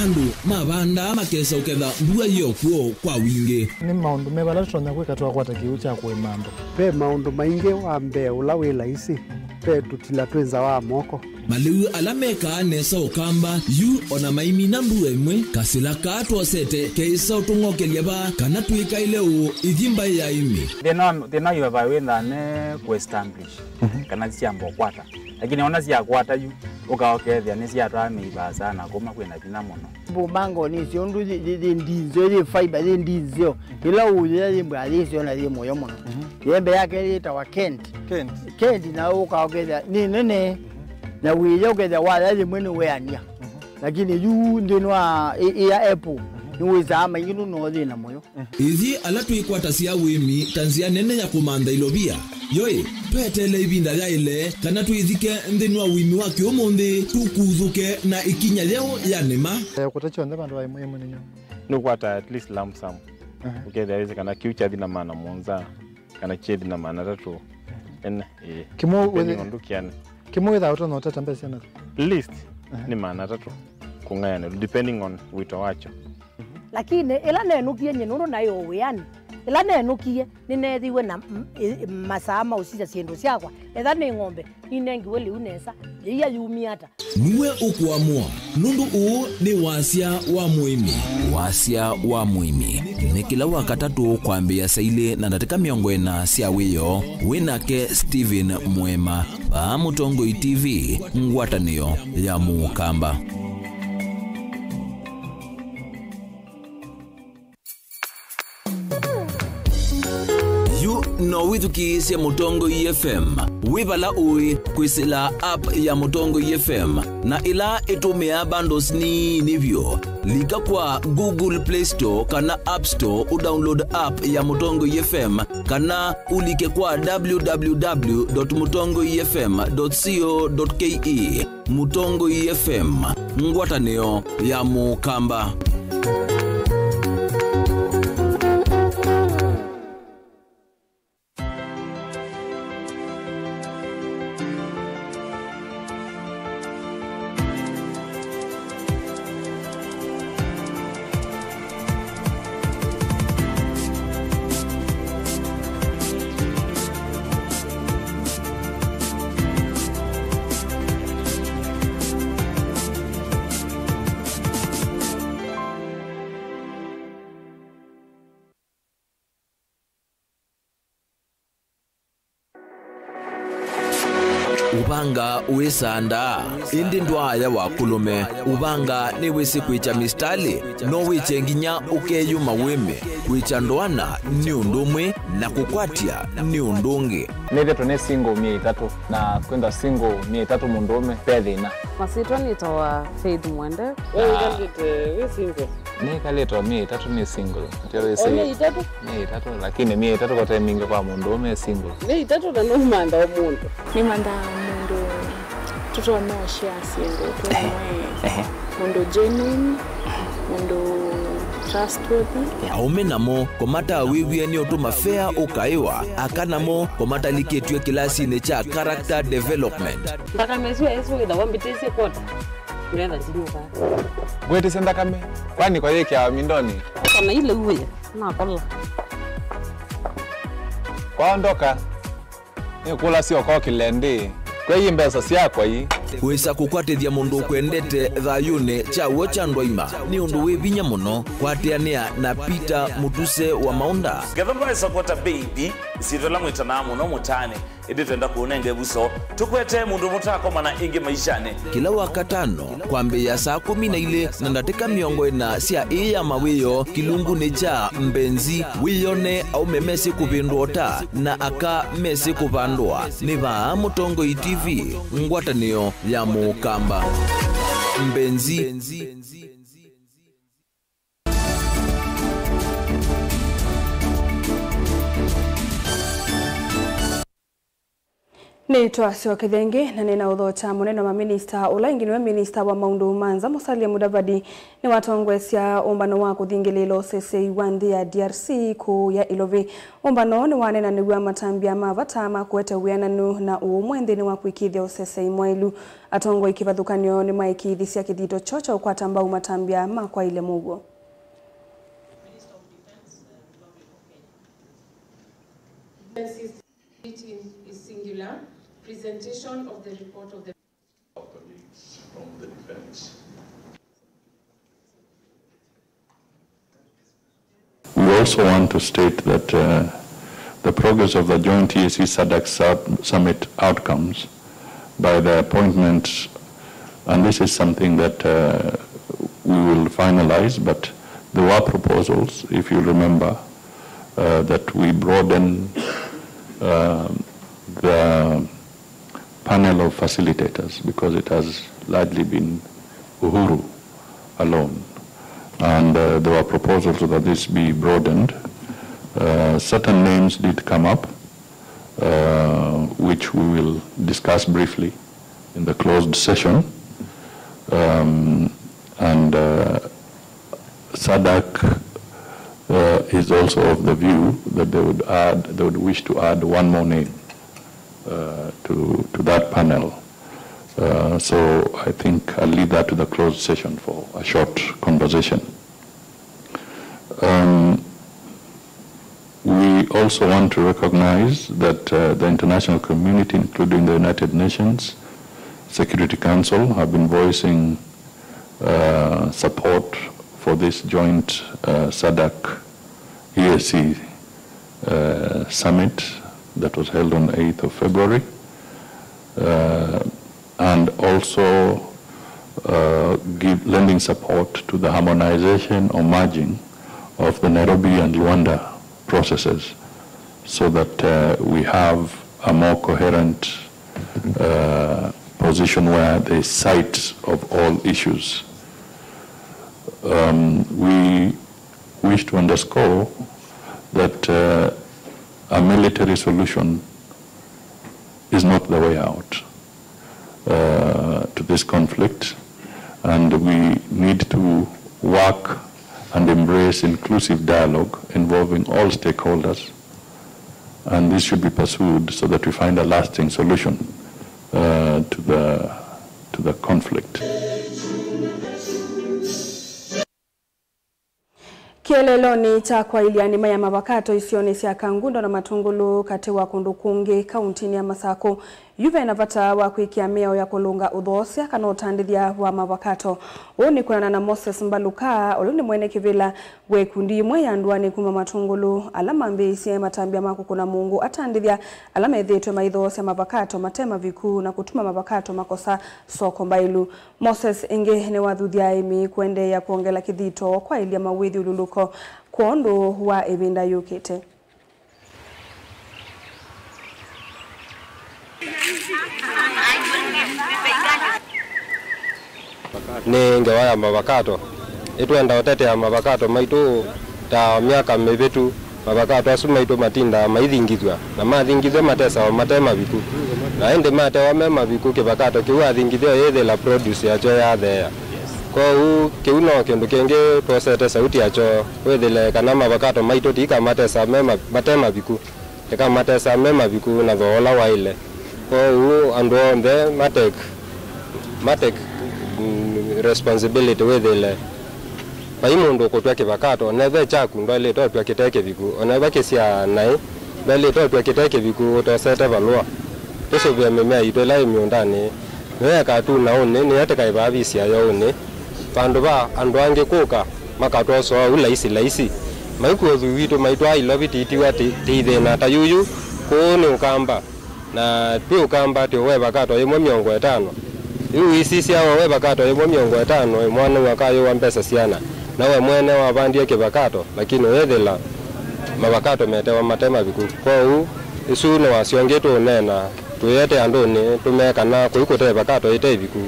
Andũ mavandaa makesa ũketha mbua yĩ o kw'o kwa wingĩ. Nĩ maũndũ meva ala tũtonya kwĩka twakwata kĩw'ũ kya kũĩma andũ? Ve maũndũ maingĩ. Wa mbee, ũla wĩ laisi, ve tũtila twĩ nza wa moko. Malĩu ala mekaa nesa Ũkamba yu, o na maimina mbua ĩmwe, kasĩla kaa twosete keĩsa ũtũng'okelya vaa kana twĩkaĩle ũũ ithi mbaĩ ya ĩmĩ. Thĩna wa, thĩna wa highway wĩthaa ne kũ establish, mhm, kana syamba ũkwata. Lakini ona syakwata yu, ũka ũkethĩa nĩsyatwaa mĩi vaasa na kuma kwĩna vinya mũno. Mbumangoni icio ũndũ yĩ, yĩ, yĩ ndinzeo, yĩ fiber, yĩ ndinzeo. Ĩla ũyĩa yĩ mbwa yĩsyo na yĩ mũyo mũno. Mhm. Yembe yake yĩtawa Kent. Kent. Kent na ũka ũkethĩa nĩ nene. Mhm. Na wĩya ũkethĩa waya yĩmwe nĩ weania. Mhm. Lakini yu nthĩnĩ wa ĩ, ĩ ya Apple, mhm, nĩ wĩsaa maingĩ nũno yĩ na mũyo. Ithi ala twĩkwatasya ũĩmi ta nzĩa nene ya kũmantha ilovia, yoĩ, tweteele ĩvinda yaĩle kana twĩthike nthĩnĩ wa ũĩmi wa kĩũmũnthĩ, tũkuthũke na ĩkinya yeũ ya nĩma. Eh, kũta kyonthe vandũ va ĩmwe ĩmwe nĩ nyũ. Nĩũkwata at least lump sum. Aha. Ũkethĩa wĩsĩ kana kĩu kyathi na maana mũonza, kana kyethi na maana atatũ. Ene, ĩĩ. Kĩmũ depending wĩthĩ-, on ndũkĩane. Kĩmũ wĩthaa ũtonya ũtata mbesa syana? Least, aha, nĩ maana atatũ kũng'ayanĩlwa, depending on wĩto wakyo. Lakini ĩla nenũkie nyie nũndũ naĩ o wĩanĩ, ĩla nenũkie nĩneethiwe na m-, ĩ-, masaa ma ũsisya syĩndũ syakwa. Etha nĩ ng'ombe, ninengiwe lĩu nesa, yĩia yumie ata? Nue ũkũamũa, nũndũ ũũ nĩ wasya wa mũĩmi. Wasya wa mũĩmi nĩ kĩla Wakatatũ kwambĩĩa saa ilĩ na ndatĩka mĩongo ĩna sya wĩoo, wĩ nake Stephen Mũema, vaa Mũtongoi T V, ngwatanĩo ya Mũkamba. Yu no wĩthukĩĩsye Mũtongoi F M wĩ vala ũĩ kwĩsĩla app ya Mũtongoi F M, na ĩla ĩtũmĩaa bundles nini vyũ. Lika kwa Google Play Store kana App Store ũdownload app ya Mũtongoi F M, kana ũlike kwa w w w dot mũtongoi f m dot co dot k e. Mũtongoi F M, ngwatanĩo ya Mũkamba. Ũvanga wĩsandaa, ĩndĩ ndwaaya wa kũlũme. Ũvanga nĩwĩsĩ kwĩkya mĩsitalĩ, no wĩkye nginya ũkeyũma wĩme. Kwĩkya ndoana nĩ ũndũ ũmwe, na kũkwatya nĩ ũndũ ũngĩ. Nĩthĩtwe nĩ single myei ĩtatũ, na kwĩthwa single myei ĩtatũ mũndũũme, ve thĩna. Masyĩtwa nĩtawa Faith Mwende. We wĩkalĩte wĩ single? Nĩkalĩte o myei ĩtatũ nĩ single. Ndio wĩsĩ. O myei ĩtatũ? Myei ĩtatũ, lakini myei ĩtatũ kote mingĩ kwa mũndũũme e single. Myei ĩtatũ na nũmantha o mũndũ. Nĩmantha mũndũ Tũtonya ũshare syĩndũ, ehe, twĩmwe, ehe, mũndũ genuine, mũndũ trustworthy. Aũme namo, kũmatawĩw'e nĩ ũtũma fare ũkaĩwa. Aka namo, kũmatalikĩtw'e kĩlasinĩ kya character development. Nthakame ĩsu ĩsu wĩthawa mbĩtĩsye kwota, ngetha ndinyuka. Ngwĩtĩsye nthakame, kwani kwayĩkĩawa mindonĩ? Kana ile uwe, nakola. Kwaondoka. Nĩkũlasya ũkokĩle ndĩ, kwei mbesa syakwa ii? Wĩsa kũkwatĩthya mũndũ ũkwendete thayũnĩ kya w'o kya ndwaima nĩ ũndũ wĩ vinya mũno. Kwatĩanĩa na Peter Mũtuse wa Maũnda. Ngetha ndwaĩsa kwata baby, ĩsyĩtwa ĩla mwĩtanaa mũno mũtaanĩ, ĩndĩ twenda kũũnenga ĩvuso, tũkwete mũndũ mũtaakomana ĩngĩ maishanĩ. Kĩla Wakatano, kwambĩĩa saa kũmi na ilĩ na ndatĩka mĩongo ĩna sya ĩĩ ya mawĩoo kĩlungunĩ kya Mbenzi, wĩone aũme mesĩ kũvĩndũa ũta na aka mesĩ kũvandũa. Nĩ vaa Mũtongoi T V, ngwatanĩo ya Mũkamba. Mbenzi. Nĩtwasyokethya ĩngĩ, na nĩna ũthokya mũnene wa maminista, ũla ĩngĩ nĩwe minista wa maũndũ ma nza, Musalia Mudavadi, nĩwatongoesya ũmbano wa kũthingĩlĩĩla ũseseĩ wa nthĩ ya D R C kũũya Ilovi. Ũmbano ũũ nĩwaneenanĩw'a matambya ma vata ma kũete wĩananu na ũũmwe nthĩnĩ wa kũĩkĩĩthya ũseseĩ mwaĩlu. Atongoi kĩvathũkany'o nĩmaĩkĩĩthisye kĩthito kyoo kya ũkwata mbau matambya ma kwaĩlya mũuo. Meeting is singular. Presentation of the report of the colleagues from the defense. We also want to state that, uh, the progress of the joint E A C SADC sub- summit outcomes by the appointment, and this is something that, uh, we will finalize, but there were proposals, if you remember, uh, that we broaden, uh, the panel of facilitators, because it has largely been Uhuru alone. And, uh, there were proposals that this be broadened. Uh, certain names did come up, uh, which we will discuss briefly in the closed session. Um, and, uh, SADC, uh, is also of the view that they would add, they would wish to add one more name, uh, to, to that panel. Uh, so I think I'll leave that to the closed session for a short conversation. Um, we also want to recognize that, uh, the international community, including the United Nations Security Council, have been voicing, uh, support for this joint, uh, SADC E A C, uh, summit that was held on eighth of February. Uh, and also, uh, give, lending support to the harmonization or merging of the Nairobi and Luanda processes, so that, uh, we have a more coherent, uh, position where there is sight of all issues. Um, we wish to underscore that, uh, a military solution is not the way out, uh, to this conflict, and we need to work and embrace inclusive dialogue involving all stakeholders, and this should be pursued so that we find a lasting solution, uh, to the, to the conflict. Kĩeleelonĩ kya kwaĩlya nĩma ya mavakato isionĩ sya Kangundo na Matũngũlũ katĩ wa kũndũ kũngĩ kauntinĩ ya Masakũ, yu ve na vata wa kwĩkĩa mĩao ya kũlũnga ũthoosya kana ũtandĩthya wa mavakato. Ũũ nĩ kwĩanana na Moses Mbaluka, ũla nĩ mwene kĩvĩla wa ikundi imwe ya ndũanĩ kuma Matũngũlũ, ala mambĩĩisye matambya ma kũkũna mũngũ atandĩthya ala methĩĩtwe maithoosya mavakato mate maviku na kũtuma mavakato makosa soko mbaĩlu. Moses ĩngĩ nĩwathuthya aĩmi kũendeea kwongela kĩthito kwaĩlya mawĩthyũlũlũko kwondũ wa ĩvinda yũkĩte. Nĩ ngewa ya mavakato. Nĩtwenda ũtetea mavakato maitũ ta myaka mĩvĩtu. Mavakato asu maitũ matindaa maithingithw'a, na mathingithw'a matesawa mate maviku. Na ĩndĩ matewa me maviku, kĩvakato kĩu athingithya ũyĩthĩla produce yakyo yatheea. Kwoou kĩu no kĩndũ kĩngĩ twosete sauti yakyo, wĩthĩle kana mavakato maitũ tikamatesa me ma-, mate maviku, ĩkamatesa me maviku na thooa ũla waĩle. Kwoou andũ onthe matek, matek, mm, responsibility wĩthĩle vai mũndũ ũkũtw'a kĩvakato, na ve kyaku ndwaĩlĩte ũtw'a kĩte kĩviku, ona va kĩsyaa naĩ ndwaĩlĩte ũtw'a kĩte kĩviku ũtosete valũa. Tũsũvĩe mĩmea yitũ ĩla yĩ mĩũndanĩ, nĩyo ĩkatuna ũnĩ, nĩyo tĩkaĩvavisya yo ũnĩ, vandũ va andũ angĩ kũka makatwosoa ũu laisi laisi. Maikua ũthwii witũ maitwaa ilovi tĩitiwa tĩ-, tĩithĩna ta yuyu, kũũ nĩ Ũkamba. Na twĩ Ũkamba twĩ we vakato yĩmwe mĩongo ĩtano. Yu ũisisya we vakato yĩmwe mĩongo ĩtano ĩmwanĩw'a kayũwa mbesa syana, na we mwene wavandie kĩvakato, lakini ũyĩthĩla mavakato metewa mate maviku. Kwoou, ĩsu nĩ wasyo ũngĩ tũũneena, tũyĩete andũnĩ tũmee kana kũu kũte vakato ĩte ĩviku.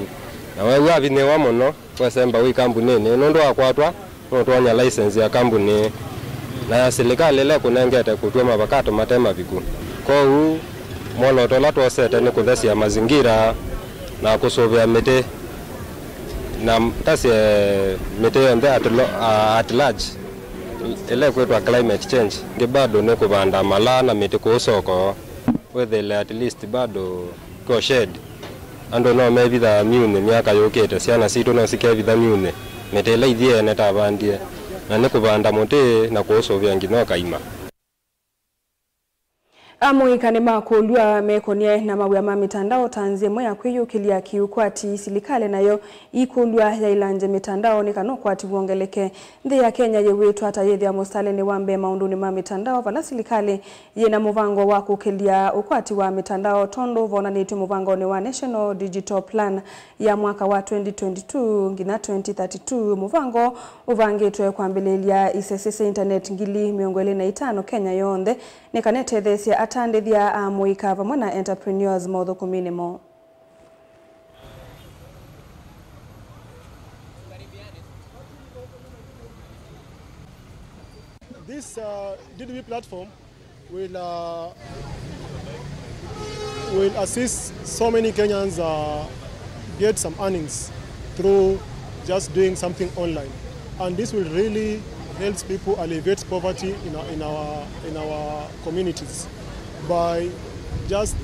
Na weew'a wavinyĩĩwa mũno, wesemba wĩ kambunĩnĩ nũndũ wakwatwa, nũtwony'a license ya kambuni na ya silikalĩ ĩla ĩkũnengete kũtw'a mavakato mate maviku. Kwoou, mwolooto ũla twosete nĩ kũthesya mazingira na kũsũvĩa mĩtĩ, na tasye mĩtĩ yonthe at lo-, a-, at large, ĩla ĩkwĩtwa climate change. Ĩngĩ bado nĩ kũvanda malaa na mĩtĩ kũu soko, wĩthĩle at least bado ko shade. Andũ no mevithaa myunĩ myaka yũkĩte, syana sitũ no sikevitha myunĩ, mĩtĩ ĩla ithyĩ ene tavandie, na nĩ kũvanda mũtĩ na kũũsũvĩa nginya ũkaima. Amũika nĩmakũlw'a mekonie na mawĩa ma mĩtandao ta nzĩa ĩmwe ya kwĩyũkĩlya kĩũkwati, silikalĩ nayo ĩkũlw'a yaĩlangye mĩtandao nĩ kana ũkwati wongeleke. Nthĩ ya Kenya yĩwĩtwa ta yĩthĩa mũstalĩnĩ wa mbee maũndũnĩ ma mĩtandao, vala silikalĩ yĩna mũvango wa kũkĩlya ũkwati wa mĩtandao, tondũ vonanĩtw'e mũvangonĩ wa National Digital Plan ya mwaka wa twenty twenty-two nginya twenty thirty-two. Mũvango ũvangĩtwe kwambĩlĩlya isese sya intaneti ngili mĩongo ĩlĩ na itano Kenya yonthe, nĩ kana ĩtetheesye atandĩthya, amũika vamwe na entrepreneurs maũthũkũminĩ moo. This, uh, D D B platform will, uh, will assist so many Kenyans, uh, get some earnings through just doing something online. And this will really help people alleviate poverty in our, in our, in our communities by just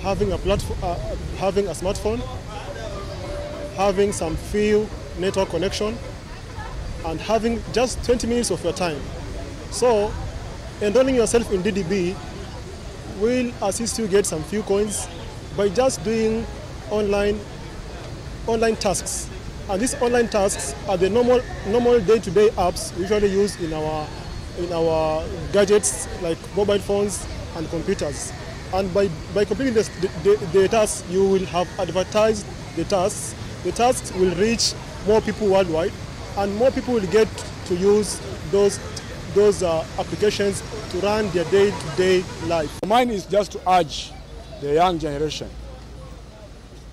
having a platform, uh, having a smartphone, having some few network connection, and having just twenty minutes of your time. So, enrolling yourself in D D B will assist you get some few coins by just doing online, online tasks. And these online tasks are the normal, normal day-to-day apps we usually use in our, in our gadgets like mobile phones and computers. And by, by completing this, the, the, the tasks, you will have advertised the tasks. The tasks will reach more people worldwide, and more people will get to use those, those, uh, applications to run their day-to-day life. Mine is just to urge the young generation.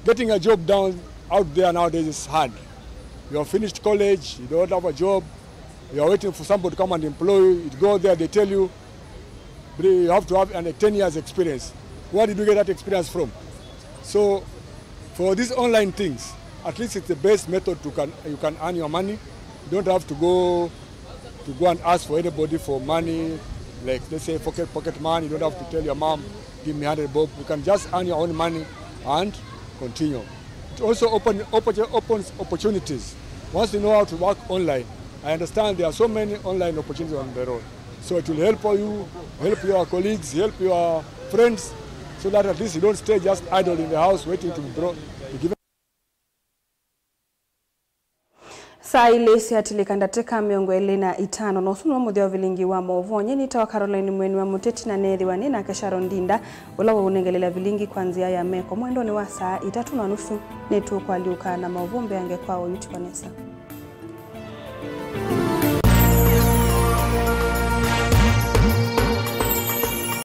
Getting a job down out there nowadays is hard. You have finished college, you don't have a job, you are waiting for somebody to come and employ you. You go there, they tell you, "Bro, you have to have an, a ten years experience." Where did you get that experience from? So, for these online things, at least it's the best method to can, you can earn your money. You don't have to go, to go and ask for anybody for money, like, let's say, pocket, pocket money. You don't have to tell your mom, "Give me hundred bob." You can just earn your own money and continue. It also open, oppor-, opens opportunities. Once you know how to work online, I understand there are so many online opportunities on the road. So it will help you, help your colleagues, help your friends, so that at least you don't stay just idle in the house waiting to be brought, to be given. Saa ilĩ syatilĩka ndatĩka mĩongo ĩlĩ na itano, na ũsu nĩw'o mũthya wa vilingi wa maũvoo. Nyie nĩtawa Caroline Mweni wa Mũteti, na neethĩwa nĩ nake Sharon Ndinda, ũla waũnengelelya vilingi kwa nzĩa ya meko. Mwendonĩ wa saa itatũ na nusu, nĩtũkũalyũka na maũvoo mbeange kwa oyu. Tiko nesa.